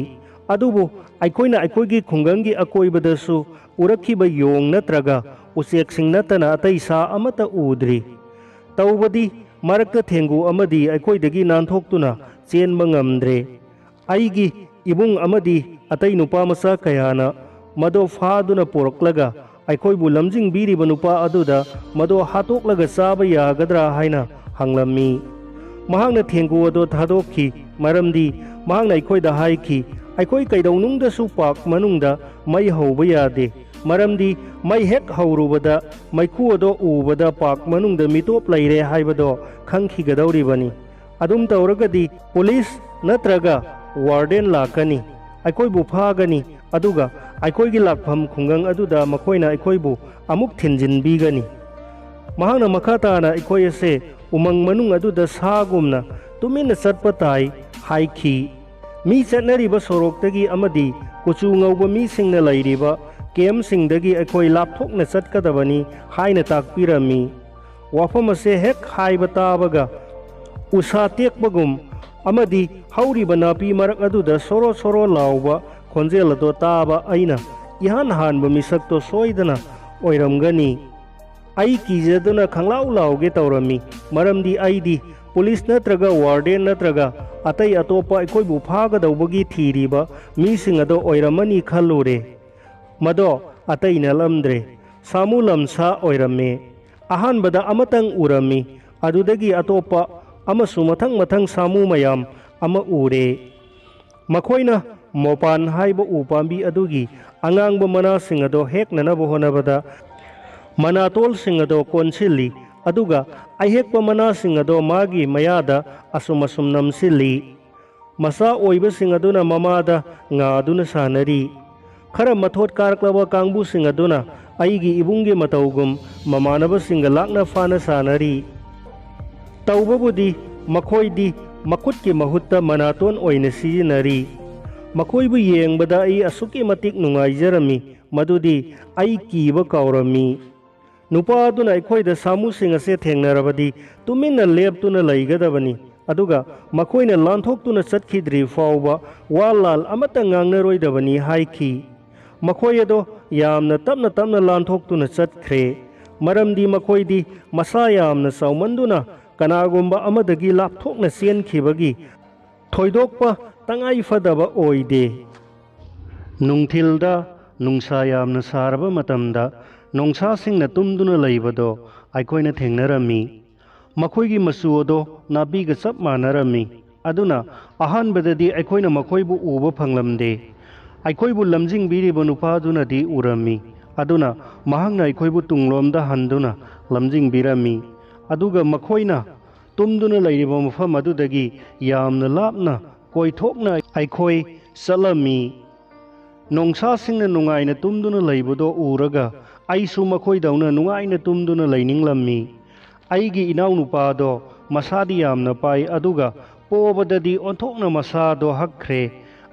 ꯑꯗꯨꯕꯨ ꯑꯩꯈꯣꯏꯅ ꯑꯩꯈꯣꯏꯒꯤ ꯈꯨꯡꯒꯪꯒꯤ ꯑꯀꯣꯏꯕꯗꯁꯨ ꯎꯔꯛꯈꯤꯕ ꯌꯣꯡ ꯅꯠꯇ꯭ꯔꯒ ꯎꯆꯦꯛꯁꯤꯡ ꯅꯠꯇꯅ ꯑꯇꯩ ꯁꯥ ꯑꯃꯠꯇ ꯎꯗ꯭ꯔꯤ꯫ ꯇꯧꯕꯗꯤ ꯃꯔꯛꯇ ꯊꯦꯡꯒꯨ ꯑꯃꯗꯤ ꯑꯩꯈꯣꯏꯗꯒꯤ ꯅꯥꯟꯊꯣꯛꯇꯨꯅ ꯆꯦꯟꯕ ꯉꯝꯗ꯭ꯔꯦ꯫ ꯑꯩꯒꯤ ꯏꯕꯨꯡ ꯑꯃꯗꯤ ꯑꯇꯩ ꯅꯨꯄꯥ ꯃꯆꯥ ꯀꯌꯥꯅ ꯃꯗꯣ ꯐꯥꯗꯨꯅ ꯄꯨꯔꯛꯂꯒ ꯑꯩꯈꯣꯏꯕꯨ ꯂꯝꯖꯤꯡꯕꯤꯔꯤꯕ ꯅꯨꯄꯥ ꯑꯗꯨꯗ ꯃꯗꯣ ꯍꯥꯠꯇꯣꯛꯂꯒ ꯆꯥꯕ ꯌꯥꯒꯗ꯭ꯔꯥ ꯍꯥꯏꯅ ꯍꯪꯂꯝꯃꯤ꯫ ꯃꯍꯥꯛꯅ ꯊꯦꯡꯒꯨ ꯑꯗꯣ ꯊꯥꯗꯣꯛꯈꯤ, ꯃꯔꯝꯗꯤ ꯃꯍꯥꯛꯅ ꯑꯩꯈꯣꯏꯗ ꯍꯥꯏꯈꯤ, "ꯑꯩꯈꯣꯏ ꯀꯩꯗꯧꯅꯨꯡꯗꯁꯨ ꯄꯥꯔꯛ ꯃꯅꯨꯡꯗ ꯃꯩ ꯍꯧꯕ ꯌꯥꯗꯦ, ꯃꯔꯝꯗꯤ ꯃꯩ ꯍꯦꯛ ꯍꯧꯔꯨꯕꯗ ꯃꯩꯈꯨ ꯑꯗꯣ ꯎꯕꯗ ꯄꯥꯔꯛ ꯃꯅꯨꯡꯗ ꯃꯤꯇꯣꯞ ꯂꯩꯔꯦ ꯍꯥꯏꯕꯗꯣ ꯈꯪꯈꯤꯒꯗꯧꯔꯤꯕꯅꯤ꯫ ꯑꯗꯨꯝ ꯇꯧꯔꯒꯗꯤ ꯄꯨꯂꯤꯁ ꯅꯠꯇ꯭ꯔꯒ ꯋꯥꯔꯗꯦꯟ ꯂꯥꯛꯀꯅꯤ, ꯑꯩꯈꯣꯏꯕꯨ ꯐꯥꯒꯅꯤ, ꯑꯗꯨꯒ ꯑꯩꯈꯣꯏꯒꯤ ꯂꯥꯛꯐꯝ ꯈꯨꯡꯒꯪ ꯑꯗꯨꯗ ꯃꯈꯣꯏꯅ ꯑꯩꯈꯣꯏꯕꯨ ꯑꯃꯨꯛ ꯊꯤꯟꯖꯤꯟꯕꯤꯒꯅꯤ꯫" ꯃꯍꯥꯛꯅ ꯃꯈꯥ ꯇꯥꯅ ꯑꯩꯈꯣꯏ ꯑꯁꯦ ꯎꯃꯪ ꯃꯅꯨꯡ ꯑꯗꯨꯗ ꯁꯥꯒꯨꯝꯅ ꯇꯨꯃꯤꯟꯅ ꯆꯠꯄ ꯇꯥꯏ ꯍꯥꯏꯈꯤ꯫ ꯃꯤ ꯆꯠꯅꯔꯤꯕ ꯁꯣꯔꯣꯛꯇꯒꯤ ꯑꯃꯗꯤ ꯀꯨꯆꯨ ꯉꯧꯕ ꯃꯤꯁꯤꯡꯅ ꯂꯩꯔꯤꯕ ꯀꯦꯝꯁꯤꯡꯗꯒꯤ ꯑꯩꯈꯣꯏ ꯂꯥꯞꯊꯣꯛꯅ ꯆꯠꯀꯗꯕꯅꯤ ꯍꯥꯏꯅ ꯇꯥꯛꯄꯤꯔꯝꯃꯤ꯫ ꯋꯥꯐꯝ ꯑꯁꯦ ꯍꯦꯛ ꯍꯥꯏꯕ ꯇꯥꯕꯒ ꯎꯁꯥ ꯇꯦꯛꯄꯒꯨꯝ ꯑꯃꯗꯤ ꯍꯧꯔꯤꯕ ꯅꯥꯄꯤ ꯃꯔꯛ ꯑꯗꯨꯗ ꯁꯣꯔꯣ ꯁꯣꯔꯣ ꯂꯥꯎꯕ ꯈꯣꯟꯖꯦꯜ ꯑꯗꯣ ꯇꯥꯕ ꯑꯩꯅ ꯏꯍꯥꯟ ꯍꯥꯟꯕ ꯃꯤꯁꯛꯇꯣ ꯁꯣꯏꯗꯅ ꯑꯣꯏꯔꯝꯒꯅꯤ꯫ ꯑꯩ ꯀꯤꯖꯗꯨꯅ ꯈꯪꯂꯥꯎ ꯂꯥꯎꯒꯦ ꯇꯧꯔꯝꯃꯤ, ꯃꯔꯝꯗꯤ ꯑꯩꯗꯤ ꯄꯨꯂꯤꯁ ꯅꯠꯇ꯭ꯔꯒ ꯋꯥꯔꯗꯦꯟ ꯅꯠꯇ꯭ꯔꯒ ꯑꯇꯩ ꯑꯇꯣꯞꯄ ꯑꯩꯈꯣꯏꯕꯨ ꯐꯥꯒꯗꯧꯕꯒꯤ ꯊꯤꯔꯤꯕ ꯃꯤꯁꯤꯡ ꯑꯗꯣ ꯑꯣꯏꯔꯝꯃꯅꯤ ꯈꯜꯂꯨꯔꯦ꯫ ꯃꯗꯣ ꯑꯇꯩ ꯅꯠꯂꯝꯗ꯭ꯔꯦ, ꯁꯥꯃꯨ ꯂꯝꯁꯥ ꯑꯣꯏꯔꯝꯃꯦ꯫ ꯑꯍꯥꯟꯕꯗ ꯑꯃꯇꯪ ꯎꯔꯝꯃꯤ, ꯑꯗꯨꯗꯒꯤ ꯑꯇꯣꯞꯄ ꯑꯃꯁꯨ ꯃꯊꯪ ꯃꯊꯪ ꯁꯥꯃꯨ ꯃꯌꯥꯝ ꯑꯃ ꯎꯔꯦ꯫ ꯃꯈꯣꯏꯅ ꯃꯣꯄꯥꯟ ꯍꯥꯏꯕ ꯎ ꯄꯥꯝꯕꯤ ꯑꯗꯨꯒꯤ ꯑꯉꯥꯡꯕ ꯃꯅꯥꯁꯤꯡ ꯑꯗꯣ ꯍꯦꯛꯅꯅꯕ ꯍꯣꯠꯅꯕꯗ ꯃꯅꯥꯇꯣꯜꯁꯤꯡ ꯑꯗꯣ ꯀꯣꯟꯁꯤꯜꯂꯤ, ꯑꯗꯨꯒ ꯑꯍꯦꯛꯄ ꯃꯅꯥꯁꯤꯡ ꯑꯗꯣ ꯃꯥꯒꯤ ꯃꯌꯥꯗ ꯑꯁꯨꯝ ꯑꯁꯨꯝ ꯅꯝꯁꯤꯜꯂꯤ꯫ ꯃꯆꯥ ꯑꯣꯏꯕꯁꯤꯡ ꯑꯗꯨꯅ ꯃꯃꯥꯗ ꯉꯥꯗꯨꯅ ꯁꯥꯟꯅꯔꯤ꯫ ꯈꯔ ꯃꯊꯣꯠ ꯀꯥꯔꯛꯂꯕ ꯀꯥꯡꯕꯨꯁꯤꯡ ꯑꯗꯨꯅ ꯑꯩꯒꯤ ꯏꯕꯨꯡꯒꯤ ꯃꯇꯧꯒꯨꯝ ꯃꯃꯥꯟꯅꯕꯁꯤꯡꯒ ꯂꯥꯛꯅ ꯐꯥꯅ ꯁꯥꯟꯅꯔꯤ꯫ ꯇꯧꯕꯕꯨꯗꯤ ꯃꯈꯣꯏꯗꯤ ꯃꯈꯨꯠꯀꯤ ꯃꯍꯨꯠꯇ ꯃꯅꯥꯇꯣꯟ ꯑꯣꯏꯅ ꯁꯤꯖꯤꯟꯅꯔꯤ꯫ ꯃꯈꯣꯏꯕꯨ ꯌꯦꯡꯕꯗ ꯑꯩ ꯑꯁꯨꯛꯀꯤ ꯃꯇꯤꯛ ꯅꯨꯡꯉꯥꯏꯖꯔꯝꯃꯤ, ꯃꯗꯨꯗꯤ ꯑꯩ ꯀꯤꯕ ꯀꯥꯎꯔꯝꯃꯤ꯫ ꯅꯨꯄꯥ ꯑꯗꯨꯅ ꯑꯩꯈꯣꯏꯗ ꯁꯥꯃꯨꯁꯤꯡ ꯑꯁꯦ ꯊꯦꯡꯅꯔꯕꯗꯤ ꯇꯨꯃꯤꯟꯅ ꯂꯦꯞꯇꯨꯅ ꯂꯩꯒꯗꯕꯅꯤ, ꯑꯗꯨꯒ ꯃꯈꯣꯏꯅ ꯂꯥꯟꯊꯣꯛꯇꯨꯅ ꯆꯠꯈꯤꯗ꯭ꯔꯤ ꯐꯥꯎꯕ ꯋꯥ ꯂꯥꯜ ꯑꯃꯠꯇ ꯉꯥꯡꯅꯔꯣꯏꯗꯕꯅꯤ ꯍꯥꯏꯈꯤ꯫ ꯃꯈꯣꯏ ꯑꯗꯣ ꯌꯥꯝꯅ ꯇꯞꯅ ꯇꯞꯅ ꯂꯥꯟꯊꯣꯛꯇꯨꯅ ꯆꯠꯈ꯭ꯔꯦ, ꯃꯔꯝꯗꯤ ꯃꯈꯣꯏꯗꯤ ꯃꯁꯥ ꯌꯥꯝꯅ ꯆꯥꯎꯃꯟꯗꯨꯅ ꯀꯅꯥꯒꯨꯝꯕ ꯑꯃꯗꯒꯤ ꯂꯥꯞꯊꯣꯛꯅ ꯆꯦꯟꯈꯤꯕꯒꯤ ꯊꯣꯏꯗꯣꯛꯄ ꯇꯉꯥꯏ ꯐꯗꯕ ꯑꯣꯏꯗꯦ꯫ ꯅꯨꯡꯊꯤꯜꯗ ꯅꯨꯡꯁꯥ ꯌꯥꯝꯅ ꯁꯥꯔꯕ ꯃꯇꯝꯗ ꯅꯣꯡꯁꯥꯁꯤꯡꯅ ꯇꯨꯝꯗꯨꯅ ꯂꯩꯕꯗꯣ ꯑꯩꯈꯣꯏꯅ ꯊꯦꯡꯅꯔꯝꯃꯤ꯫ ꯃꯈꯣꯏꯒꯤ ꯃꯆꯨ ꯑꯗꯣ ꯅꯥꯄꯤꯒ ꯆꯞ ꯃꯥꯟꯅꯔꯝꯃꯤ꯫ ꯑꯗꯨꯅ ꯑꯍꯥꯟꯕꯗꯗꯤ ꯑꯩꯈꯣꯏꯅ ꯃꯈꯣꯏꯕꯨ ꯎꯕ ꯐꯪꯂꯝꯗꯦ꯫ ꯑꯩꯈꯣꯏꯕꯨ ꯂꯝꯖꯤꯡꯕꯤꯔꯤꯕ ꯅꯨꯄꯥꯗꯨꯅꯗꯤ ꯎꯔꯝꯃꯤ꯫ ꯑꯗꯨꯅ ꯃꯍꯥꯛꯅ ꯑꯩꯈꯣꯏꯕꯨ ꯇꯨꯡꯂꯣꯝꯗ ꯍꯟꯗꯨꯅ ꯂꯝꯖꯤꯡꯕꯤꯔꯝꯃꯤ꯫ ꯑꯗꯨꯒ ꯃꯈꯣꯏꯅ ꯇꯨꯝꯗꯨꯅ ꯂꯩꯔꯤꯕ ꯃꯐꯝ ꯑꯗꯨꯗꯒꯤ ꯌꯥꯝꯅ ꯂꯥꯞꯅ ꯀꯣꯏꯊꯣꯛꯅ ꯑꯩꯈꯣꯏ ꯆꯠꯂꯝꯃꯤ꯫ ꯅꯣꯡꯁꯥꯁꯤꯡꯅ ꯅꯨꯡꯉꯥꯏꯅ ꯇꯨꯝꯗꯨꯅ ꯂꯩꯕꯗꯣ ꯎꯔꯒ ꯑꯩꯁꯨ ꯃꯈꯣꯏꯗꯧꯅ ꯅꯨꯡꯉꯥꯏꯅ ꯇꯨꯝꯗꯨꯅ ꯂꯩꯅꯤꯡꯂꯝꯃꯤ꯫ ꯑꯩꯒꯤ ꯏꯅꯥꯎꯅꯨꯄꯥꯗꯣ ꯃꯁꯥꯗꯤ ꯌꯥꯝꯅ ꯄꯥꯏ, ꯑꯗꯨꯒ ꯄꯣꯕꯗꯗꯤ ꯑꯣꯟꯊꯣꯛꯅ ꯃꯁꯥꯗꯣ ꯍꯛꯈ꯭ꯔꯦ꯫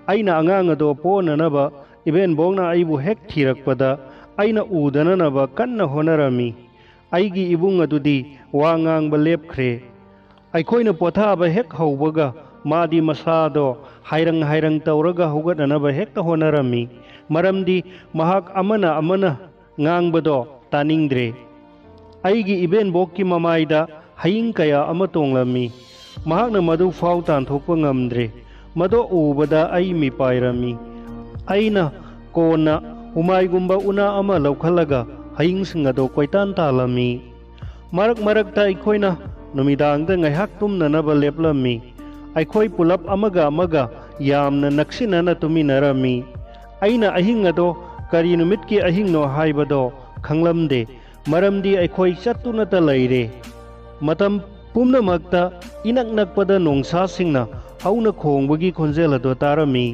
ꯑꯩꯅ ꯑꯉꯥꯡ ꯑꯗꯣ ꯄꯣꯅꯅꯕ ꯏꯕꯦꯟꯕꯣꯛꯅ ꯑꯩꯕꯨ ꯍꯦꯛ ꯊꯤꯔꯛꯄꯗ ꯑꯩꯅ ꯎꯗꯅꯅꯕ ꯀꯟꯅ ꯍꯣꯠꯅꯔꯝꯃꯤ꯫ ꯑꯩꯒꯤ ꯏꯕꯨꯡ ꯑꯗꯨꯗꯤ ꯋꯥ ꯉꯥꯡꯕ ꯂꯦꯞꯈ꯭ꯔꯦ꯫ ꯑꯩꯈꯣꯏꯅ ꯄꯣꯊꯥꯕ ꯍꯦꯛ ꯍꯧꯕꯒ ꯃꯥꯗꯤ ꯃꯁꯥꯗꯣ ꯍꯥꯏꯔꯪ ꯍꯥꯏꯔꯪ ꯇꯧꯔꯒ ꯍꯧꯒꯠꯅꯅꯕ ꯍꯦꯛꯇ ꯍꯣꯠꯅꯔꯝꯃꯤ, ꯃꯔꯝꯗꯤ ꯃꯍꯥꯛ ꯑꯃꯅ ꯑꯃꯅ ꯉꯥꯡꯕꯗꯣ ꯇꯥꯅꯤꯡꯗ꯭ꯔꯦ꯫ ꯑꯩꯒꯤ ꯏꯕꯦꯟꯕꯣꯛꯀꯤ ꯃꯃꯥꯏꯗ ꯍꯌꯤꯡ ꯀꯌꯥ ꯑꯃ ꯇꯣꯡꯂꯝꯃꯤ꯫ ꯃꯍꯥꯛꯅ ꯃꯗꯨ ꯐꯥꯎ ꯇꯥꯟꯊꯣꯛꯄ ꯉꯝꯗ꯭ꯔꯦ꯫ ꯃꯗꯨ ꯎꯕꯗ ꯑꯩ ꯃꯤꯄꯥꯏꯔꯝꯃꯤ꯫ ꯑꯩꯅ ꯀꯣꯟꯅ ꯍꯨꯃꯥꯏꯒꯨꯝꯕ ꯎꯅꯥ ꯑꯃ ꯂꯧꯈꯠꯂꯒ ꯍꯌꯤꯡꯁꯤꯡ ꯑꯗꯨ ꯀꯣꯏꯇꯥꯟ ꯇꯥꯜꯂꯝꯃꯤ꯫ ꯃꯔꯛ ꯃꯔꯛꯇ ꯑꯩꯈꯣꯏꯅ ꯅꯨꯃꯤꯗꯥꯡꯗ ꯉꯥꯏꯍꯥꯛ ꯇꯨꯝꯅꯅꯕ ꯂꯦꯞꯂꯝꯃꯤ꯫ ꯑꯩꯈꯣꯏ ꯄꯨꯂꯞ ꯑꯃꯒ ꯑꯃꯒ ꯌꯥꯝꯅ ꯅꯛꯁꯤꯟꯅꯅ ꯇꯨꯃꯤꯟꯅꯔꯝꯃꯤ꯫ ꯑꯩꯅ ꯑꯍꯤꯡ ꯑꯗꯣ ꯀꯔꯤ ꯅꯨꯃꯤꯠꯀꯤ ꯑꯍꯤꯡꯅꯣ ꯍꯥꯏꯕꯗꯣ ꯈꯪꯂꯝꯗꯦ, ꯃꯔꯝꯗꯤ ꯑꯩꯈꯣꯏ ꯆꯠꯇꯨꯅꯇ ꯂꯩꯔꯦ꯫ ꯃꯇꯝ ꯄꯨꯝꯅꯃꯛꯇ ꯏꯅꯛ ꯅꯛꯄꯗ ꯅꯣꯡꯁꯥꯁꯤꯡꯅ ꯍꯧꯅ ꯈꯣꯡꯕꯒꯤ ꯈꯣꯟꯖꯦꯜ ꯑꯗꯨ ꯇꯥꯔꯝꯃꯤ꯫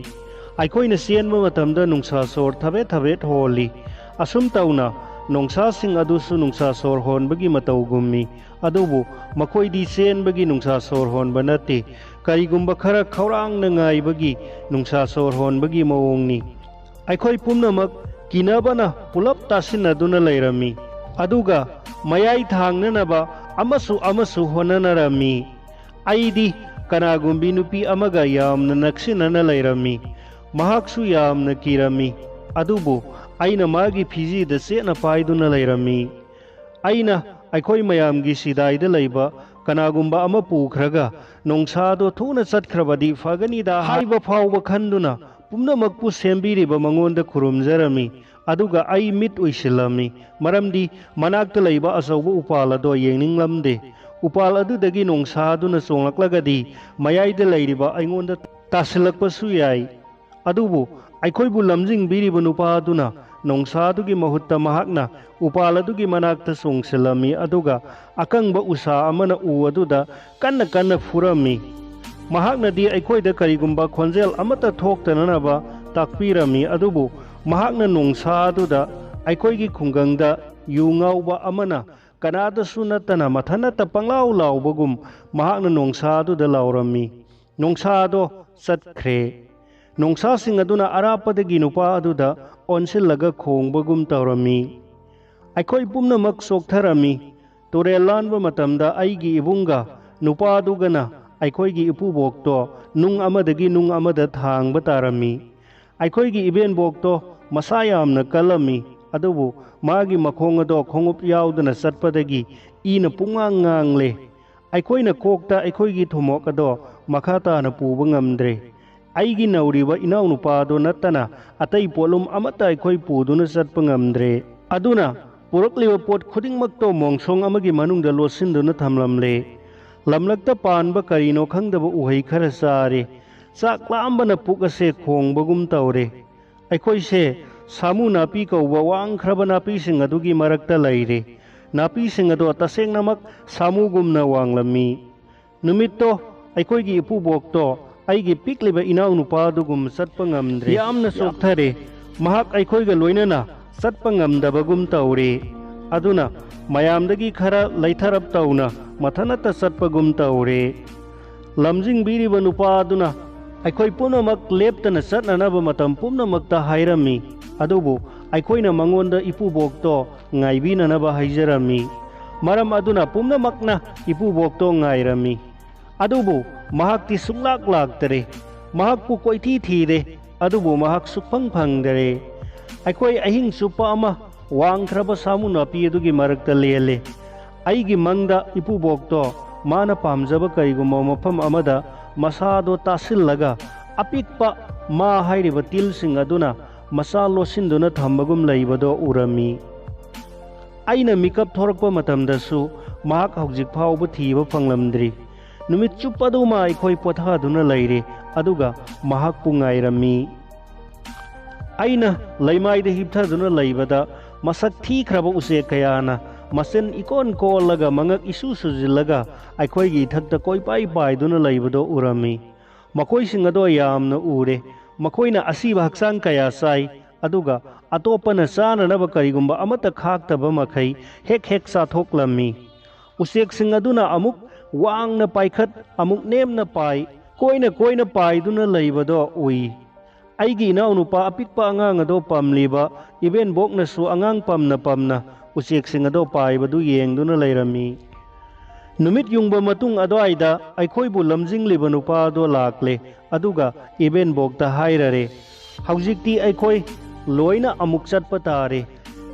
ꯑꯩꯈꯣꯏꯅ ꯆꯦꯟꯕ ꯃꯇꯝꯗ ꯅꯨꯡꯁꯥ ꯁꯣꯔ ꯊꯕꯦꯠ ꯊꯕꯦꯠ ꯍꯣꯜꯂꯤ꯫ ꯑꯁꯨꯝ ꯇꯧꯅ ꯅꯣꯡꯁꯥꯁꯤꯡ ꯑꯗꯨꯁꯨ ꯅꯨꯡꯁꯥ ꯁꯣꯔ ꯍꯣꯟꯕꯒꯤ ꯃꯇꯧꯒꯨꯝꯃꯤ꯫ ꯑꯗꯨꯕꯨ ꯃꯈꯣꯏꯗꯤ ꯆꯦꯟꯕꯒꯤ ꯅꯨꯡꯁꯥ ꯁꯣꯔ ꯍꯣꯟꯕ ꯅꯠꯇꯦ, ꯀꯔꯤꯒꯨꯝꯕ ꯈꯔ ꯈꯧꯔꯥꯡꯅ ꯉꯥꯏꯕꯒꯤ ꯅꯨꯡꯁꯥ ꯁꯣꯔ ꯍꯣꯟꯕꯒꯤ ꯃꯑꯣꯡꯅꯤ꯫ ꯑꯩꯈꯣꯏ ꯄꯨꯝꯅꯃꯛ ꯀꯤꯅꯕꯅ ꯄꯨꯂꯞ ꯇꯥꯁꯤꯟꯅꯗꯨꯅ ꯂꯩꯔꯝꯃꯤ, ꯑꯗꯨꯒ ꯃꯌꯥꯏ ꯊꯥꯡꯅꯅꯕ ꯑꯃꯁꯨ ꯑꯃꯁꯨ ꯍꯣꯠꯅꯅꯔꯝꯃꯤ꯫ ꯑꯩꯗꯤ ꯀꯅꯥꯒꯨꯝꯕꯤ ꯅꯨꯄꯤ ꯑꯃꯒ ꯌꯥꯝꯅ ꯅꯛꯁꯤꯟꯅꯅ ꯂꯩꯔꯝꯃꯤ꯫ ꯃꯍꯥꯛꯁꯨ ꯌꯥꯝꯅ ꯀꯤꯔꯝꯃꯤ, ꯑꯗꯨꯕꯨ ꯑꯩꯅ ꯃꯥꯒꯤ ꯐꯤꯖꯤꯗ ꯆꯦꯠꯅ ꯄꯥꯏꯗꯨꯅ ꯂꯩꯔꯝꯃꯤ꯫ ꯑꯩꯅ ꯑꯩꯈꯣꯏ ꯃꯌꯥꯝꯒꯤ ꯁꯤꯗꯥꯏꯗ ꯂꯩꯕ ꯀꯅꯥꯒꯨꯝꯕ ꯑꯃ ꯄꯨꯈ꯭ꯔꯒ ꯅꯣꯡꯁꯥꯗꯣ ꯊꯨꯅ ꯆꯠꯈ꯭ꯔꯕꯗꯤ ꯐꯒꯅꯤꯗ ꯍꯥꯏꯕ ꯐꯥꯎꯕ ꯈꯟꯗꯨꯅ ꯄꯨꯝꯅꯃꯛꯄꯨ ꯁꯦꯝꯕꯤꯔꯤꯕ ꯃꯉꯣꯟꯗ ꯈꯨꯔꯨꯝꯖꯔꯝꯃꯤ꯫ ꯑꯗꯨꯒ ꯑꯩ ꯃꯤꯠ ꯎꯏꯁꯤꯜꯂꯝꯃꯤ, ꯃꯔꯝꯗꯤ ꯃꯅꯥꯛꯇ ꯂꯩꯕ ꯑꯆꯧꯕ ꯎꯄꯥꯜ ꯑꯗꯣ ꯌꯦꯡꯅꯤꯡꯂꯝꯗꯦ꯫ ꯎꯄꯥꯜ ꯑꯗꯨꯗꯒꯤ ꯅꯣꯡꯁꯥꯗꯨꯅ ꯆꯣꯡꯂꯛꯂꯒꯗꯤ ꯃꯌꯥꯏꯗ ꯂꯩꯔꯤꯕ ꯑꯩꯉꯣꯟꯗ ꯇꯥꯁꯤꯜꯂꯛꯄꯁꯨ ꯌꯥꯏ꯫ ꯑꯗꯨꯕꯨ ꯑꯩꯈꯣꯏꯕꯨ ꯂꯝꯖꯤꯡꯕꯤꯔꯤꯕ ꯅꯨꯄꯥ ꯑꯗꯨꯅ ꯅꯣꯡꯁꯥ ꯑꯗꯨꯒꯤ ꯃꯍꯨꯠꯇ ꯃꯍꯥꯛꯅ ꯎꯄꯥꯜ ꯑꯗꯨꯒꯤ ꯃꯅꯥꯛꯇ ꯆꯣꯡꯁꯤꯜꯂꯝꯃꯤ, ꯑꯗꯨꯒ ꯑꯀꯪꯕ ꯎꯁꯥ ꯑꯃꯅ ꯎ ꯑꯗꯨꯗ ꯀꯟꯅ ꯀꯟꯅ ꯐꯨꯔꯝꯃꯤ꯫ ꯃꯍꯥꯛꯅꯗꯤ ꯑꯩꯈꯣꯏꯗ ꯀꯔꯤꯒꯨꯝꯕ ꯈꯣꯟꯖꯦꯜ ꯑꯃꯠꯇ ꯊꯣꯛꯇꯅꯅꯕ ꯇꯥꯛꯄꯤꯔꯝꯃꯤ, ꯑꯗꯨꯕꯨ ꯃꯍꯥꯛꯅ ꯅꯣꯡꯁꯥ ꯑꯗꯨꯗ ꯑꯩꯈꯣꯏꯒꯤ ꯈꯨꯡꯒꯪꯗ ꯌꯨ ꯉꯥꯎꯕ ꯑꯃꯅ ꯀꯅꯥꯗꯁꯨ ꯅꯠꯇꯅ ꯃꯊꯟꯅꯇ ꯄꯪꯂꯥꯎ ꯂꯥꯎꯕꯒꯨꯝ ꯃꯍꯥꯛꯅ ꯅꯣꯡꯁꯥ ꯑꯗꯨꯗ ꯂꯥꯎꯔꯝꯃꯤ꯫ ꯅꯣꯡꯁꯥ ꯑꯗꯣ ꯆꯠꯈ꯭ꯔꯦ꯫ ꯅꯣꯡꯁꯥꯁꯤꯡ ꯑꯗꯨꯅ ꯑꯔꯥꯞꯄꯗꯒꯤ ꯅꯨꯄꯥ ꯑꯗꯨꯗ ꯑꯣꯟꯁꯤꯜꯂꯒ ꯈꯣꯡꯕꯒꯨꯝ ꯇꯧꯔꯝꯃꯤ꯫ ꯑꯩꯈꯣꯏ ꯄꯨꯝꯅꯃꯛ ꯆꯣꯛꯊꯔꯝꯃꯤ꯫ ꯇꯨꯔꯦꯜ ꯂꯥꯟꯕ ꯃꯇꯝꯗ ꯑꯩꯒꯤ ꯏꯕꯨꯡꯒ ꯅꯨꯄꯥꯗꯨꯒꯅ ꯑꯩꯈꯣꯏꯒꯤ ꯏꯄꯨꯕꯣꯛꯇꯣ ꯅꯨꯡ ꯑꯃꯗꯒꯤ ꯅꯨꯡ ꯑꯃꯗ ꯊꯥꯡꯕ ꯇꯥꯔꯝꯃꯤ꯫ ꯑꯩꯈꯣꯏꯒꯤ ꯏꯕꯦꯟꯕꯣꯛꯇꯣ ꯃꯁꯥ ꯌꯥꯝꯅ ꯀꯜꯂꯝꯃꯤ꯫ ꯑꯗꯨꯕꯨ ꯃꯥꯒꯤ ꯃꯈꯣꯡ ꯑꯗꯣ ꯈꯣꯡꯎꯞ ꯌꯥꯎꯗꯅ ꯆꯠꯄꯗꯒꯤ ꯏꯅ ꯄꯨꯡꯉꯥꯡ ꯉꯥꯡꯂꯦ꯫ ꯑꯩꯈꯣꯏꯅ ꯀꯣꯛꯇ ꯑꯩꯈꯣꯏꯒꯤ ꯊꯨꯝꯃꯣꯛ ꯑꯗꯣ ꯃꯈꯥ ꯇꯥꯅ ꯄꯨꯕ ꯉꯝꯗ꯭ꯔꯦ꯫ ꯑꯩꯒꯤ ꯅꯧꯔꯤꯕ ꯏꯅꯥꯎꯅꯨꯄꯥ ꯑꯗꯨ ꯅꯠꯇꯅ ꯑꯇꯩ ꯄꯣꯠꯂꯨꯝ ꯑꯃꯠꯇ ꯑꯩꯈꯣꯏ ꯄꯨꯗꯨꯅ ꯆꯠꯄ ꯉꯝꯗ꯭ꯔꯦ꯫ ꯑꯗꯨꯅ ꯄꯨꯔꯛꯂꯤꯕ ꯄꯣꯠ ꯈꯨꯗꯤꯡꯃꯛꯇꯣ ꯃꯣꯡꯁꯣꯡ ꯑꯃꯒꯤ ꯃꯅꯨꯡꯗ ꯂꯣꯠꯁꯤꯟꯗꯨꯅ ꯊꯝꯂꯝꯂꯦ꯫ ꯂꯝꯂꯛꯇ ꯄꯥꯟꯕ ꯀꯔꯤꯅꯣ ꯈꯪꯗꯕ ꯎꯍꯩ ꯈꯔ ꯆꯥꯔꯦ꯫ ꯆꯥꯛ ꯂꯥꯝꯕꯅ ꯄꯨꯛ ꯑꯁꯦ ꯈꯣꯡꯕꯒꯨꯝ ꯇꯧꯔꯦ꯫ ꯑꯩꯈꯣꯏꯁꯦ ꯁꯥꯃꯨ ꯅꯥꯄꯤ ꯀꯧꯕ ꯋꯥꯡꯈ꯭ꯔꯕ ꯅꯥꯄꯤꯁꯤꯡ ꯑꯗꯨꯒꯤ ꯃꯔꯛꯇ ꯂꯩꯔꯦ꯫ ꯅꯥꯄꯤꯁꯤꯡ ꯑꯗꯣ ꯇꯁꯦꯡꯅꯃꯛ ꯁꯥꯃꯨꯒꯨꯝꯅ ꯋꯥꯡꯂꯝꯃꯤ꯫ ꯅꯨꯃꯤꯠꯇꯣ ꯑꯩꯈꯣꯏꯒꯤ ꯏꯄꯨꯕꯣꯛꯇꯣ ꯑꯩꯒꯤ ꯄꯤꯛꯂꯤꯕ ꯏꯅꯥꯎꯅꯨꯄꯥ ꯑꯗꯨꯒꯨꯝ ꯆꯠꯄ ꯉꯝꯗ꯭ꯔꯦ꯫ ꯌꯥꯝꯅ ꯆꯣꯛꯊꯔꯦ꯫ ꯃꯍꯥꯛ ꯑꯩꯈꯣꯏꯒ ꯂꯣꯏꯅꯅ ꯆꯠꯄ ꯉꯝꯗꯕꯒꯨꯝ ꯇꯧꯔꯦ꯫ ꯑꯗꯨꯅ ꯃꯌꯥꯝꯗꯒꯤ ꯈꯔ ꯂꯩꯊꯔꯞ ꯇꯧꯅ ꯃꯊꯟꯅꯇ ꯆꯠꯄꯒꯨꯝ ꯇꯧꯔꯦ꯫ ꯂꯝꯖꯤꯡꯕꯤꯔꯤꯕ ꯅꯨꯄꯥ ꯑꯗꯨꯅ ꯑꯩꯈꯣꯏ ꯄꯨꯝꯅꯃꯛ ꯂꯦꯞꯇꯅ ꯆꯠꯅꯅꯕ ꯃꯇꯝ ꯄꯨꯝꯅꯃꯛꯇ ꯍꯥꯏꯔꯝꯃꯤ꯫ ꯑꯗꯨꯕꯨ ꯑꯩꯈꯣꯏꯅ ꯃꯉꯣꯟꯗ ꯏꯄꯨꯕꯣꯛꯇꯣ ꯉꯥꯏꯕꯤꯅꯅꯕ ꯍꯥꯏꯖꯔꯝꯃꯤ꯫ ꯃꯔꯝ ꯑꯗꯨꯅ ꯄꯨꯝꯅꯃꯛꯅ ꯏꯄꯨꯕꯣꯛꯇꯣ ꯉꯥꯏꯔꯝꯃꯤ꯫ ꯑꯗꯨꯕꯨ ꯃꯍꯥꯛꯇꯤ ꯁꯨꯡꯂꯥꯛ ꯂꯥꯛꯇꯔꯦ꯫ ꯃꯍꯥꯛꯄꯨ ꯀꯣꯏꯊꯤ ꯊꯤꯔꯦ, ꯑꯗꯨꯕꯨ ꯃꯍꯥꯛ ꯁꯨꯛꯐꯪ ꯐꯪꯗꯔꯦ꯫ ꯑꯩꯈꯣꯏ ꯑꯍꯤꯡ ꯆꯨꯞꯄ ꯑꯃ ꯋꯥꯡꯈ꯭ꯔꯕ ꯁꯥꯃꯨ ꯅꯥꯄꯤ ꯑꯗꯨꯒꯤ ꯃꯔꯛꯇ ꯂꯦꯜꯂꯦ꯫ ꯑꯩꯒꯤ ꯃꯪꯗ ꯏꯄꯨꯕꯣꯛꯇꯣ ꯃꯥꯅ ꯄꯥꯝꯖꯕ ꯀꯔꯤꯒꯨꯝꯕ ꯃꯐꯝ ꯑꯃꯗ ꯃꯁꯥꯗꯣ ꯇꯥꯁꯤꯜꯂꯒ ꯑꯄꯤꯛꯄ ꯃꯥ ꯍꯥꯏꯔꯤꯕ ꯇꯤꯜꯁꯤꯡ ꯑꯗꯨꯅ ꯃꯁꯥ ꯂꯣꯠꯁꯤꯟꯗꯨꯅ ꯊꯝꯕꯒꯨꯝ ꯂꯩꯕꯗꯣ ꯎꯔꯝꯃꯤ꯫ ꯑꯩꯅ ꯃꯤꯀꯞ ꯊꯣꯔꯛꯄ ꯃꯇꯝꯗꯁꯨ ꯃꯍꯥꯛ ꯍꯧꯖꯤꯛ ꯐꯥꯎꯕ ꯊꯤꯕ ꯐꯪꯂꯝꯗ꯭ꯔꯤ꯫ ꯅꯨꯃꯤꯠ ꯆꯨꯞꯄꯗꯨꯃ ꯑꯩꯈꯣꯏ ꯄꯣꯊꯥꯗꯨꯅ ꯂꯩꯔꯦ, ꯑꯗꯨꯒ ꯃꯍꯥꯛꯄꯨ ꯉꯥꯏꯔꯝꯃꯤ꯫ ꯑꯩꯅ ꯂꯩꯃꯥꯏꯗ ꯍꯤꯞꯊꯗꯨꯅ ꯂꯩꯕꯗ ꯃꯁꯛ ꯊꯤꯈ꯭ꯔꯕ ꯎꯆꯦꯛ ꯀꯌꯥꯅ ꯃꯆꯤꯟ ꯏꯀꯣꯟ ꯀꯣꯜꯂꯒ ꯃꯉꯛ ꯏꯁꯨ ꯁꯨꯖꯤꯜꯂꯒ ꯑꯩꯈꯣꯏꯒꯤ ꯏꯊꯛꯇ ꯀꯣꯏꯄꯥꯏ ꯄꯥꯏꯗꯨꯅ ꯂꯩꯕꯗꯣ ꯎꯔꯝꯃꯤ꯫ ꯃꯈꯣꯏꯁꯤꯡ ꯑꯗꯣ ꯌꯥꯝꯅ ꯎꯔꯦ꯫ ꯃꯈꯣꯏꯅ ꯑꯁꯤꯕ ꯍꯛꯆꯥꯡ ꯀꯌꯥ ꯆꯥꯏ, ꯑꯗꯨꯒ ꯑꯇꯣꯞꯄꯅ ꯆꯥꯅꯅꯕ ꯀꯔꯤꯒꯨꯝꯕ ꯑꯃꯠꯇ ꯈꯥꯛꯇꯕ ꯃꯈꯩ ꯍꯦꯛ ꯍꯦꯛ ꯆꯥꯊꯣꯛꯂꯝꯃꯤ꯫ ꯎꯆꯦꯛꯁꯤꯡ ꯑꯗꯨꯅ ꯑꯃꯨꯛ ꯋꯥꯡꯅ ꯄꯥꯏꯈꯠ, ꯑꯃꯨꯛ ꯅꯦꯝꯅ ꯄꯥꯏ, ꯀꯣꯏꯅ ꯀꯣꯏꯅ ꯄꯥꯏꯗꯨꯅ ꯂꯩꯕꯗꯣ ꯎꯏ꯫ ꯑꯩꯒꯤ ꯏꯅꯥꯎꯅꯨꯄꯥ ꯑꯄꯤꯛꯄ ꯑꯉꯥꯡ ꯑꯗꯣ ꯄꯝꯂꯤꯕ ꯏꯕꯦꯟꯕꯣꯛꯅꯁꯨ ꯑꯉꯥꯡ ꯄꯝꯅ ꯄꯝꯅ ꯎꯆꯦꯛꯁꯤꯡ ꯑꯗꯣ ꯄꯥꯏꯕꯗꯨ ꯌꯦꯡꯗꯨꯅ ꯂꯩꯔꯝꯃꯤ꯫ ꯅꯨꯃꯤꯠ ꯌꯨꯡꯕ ꯃꯇꯨꯡ ꯑꯗꯨꯋꯥꯏꯗ ꯑꯩꯈꯣꯏꯕꯨ ꯂꯝꯖꯤꯡꯂꯤꯕ ꯅꯨꯄꯥ ꯑꯗꯣ ꯂꯥꯛꯂꯦ, ꯑꯗꯨꯒ ꯏꯕꯦꯟꯕꯣꯛꯇ ꯍꯥꯏꯔꯔꯦ, "ꯍꯧꯖꯤꯛꯇꯤ ꯑꯩꯈꯣꯏ ꯂꯣꯏꯅ ꯑꯃꯨꯛ ꯆꯠꯄ ꯇꯥꯔꯦ꯫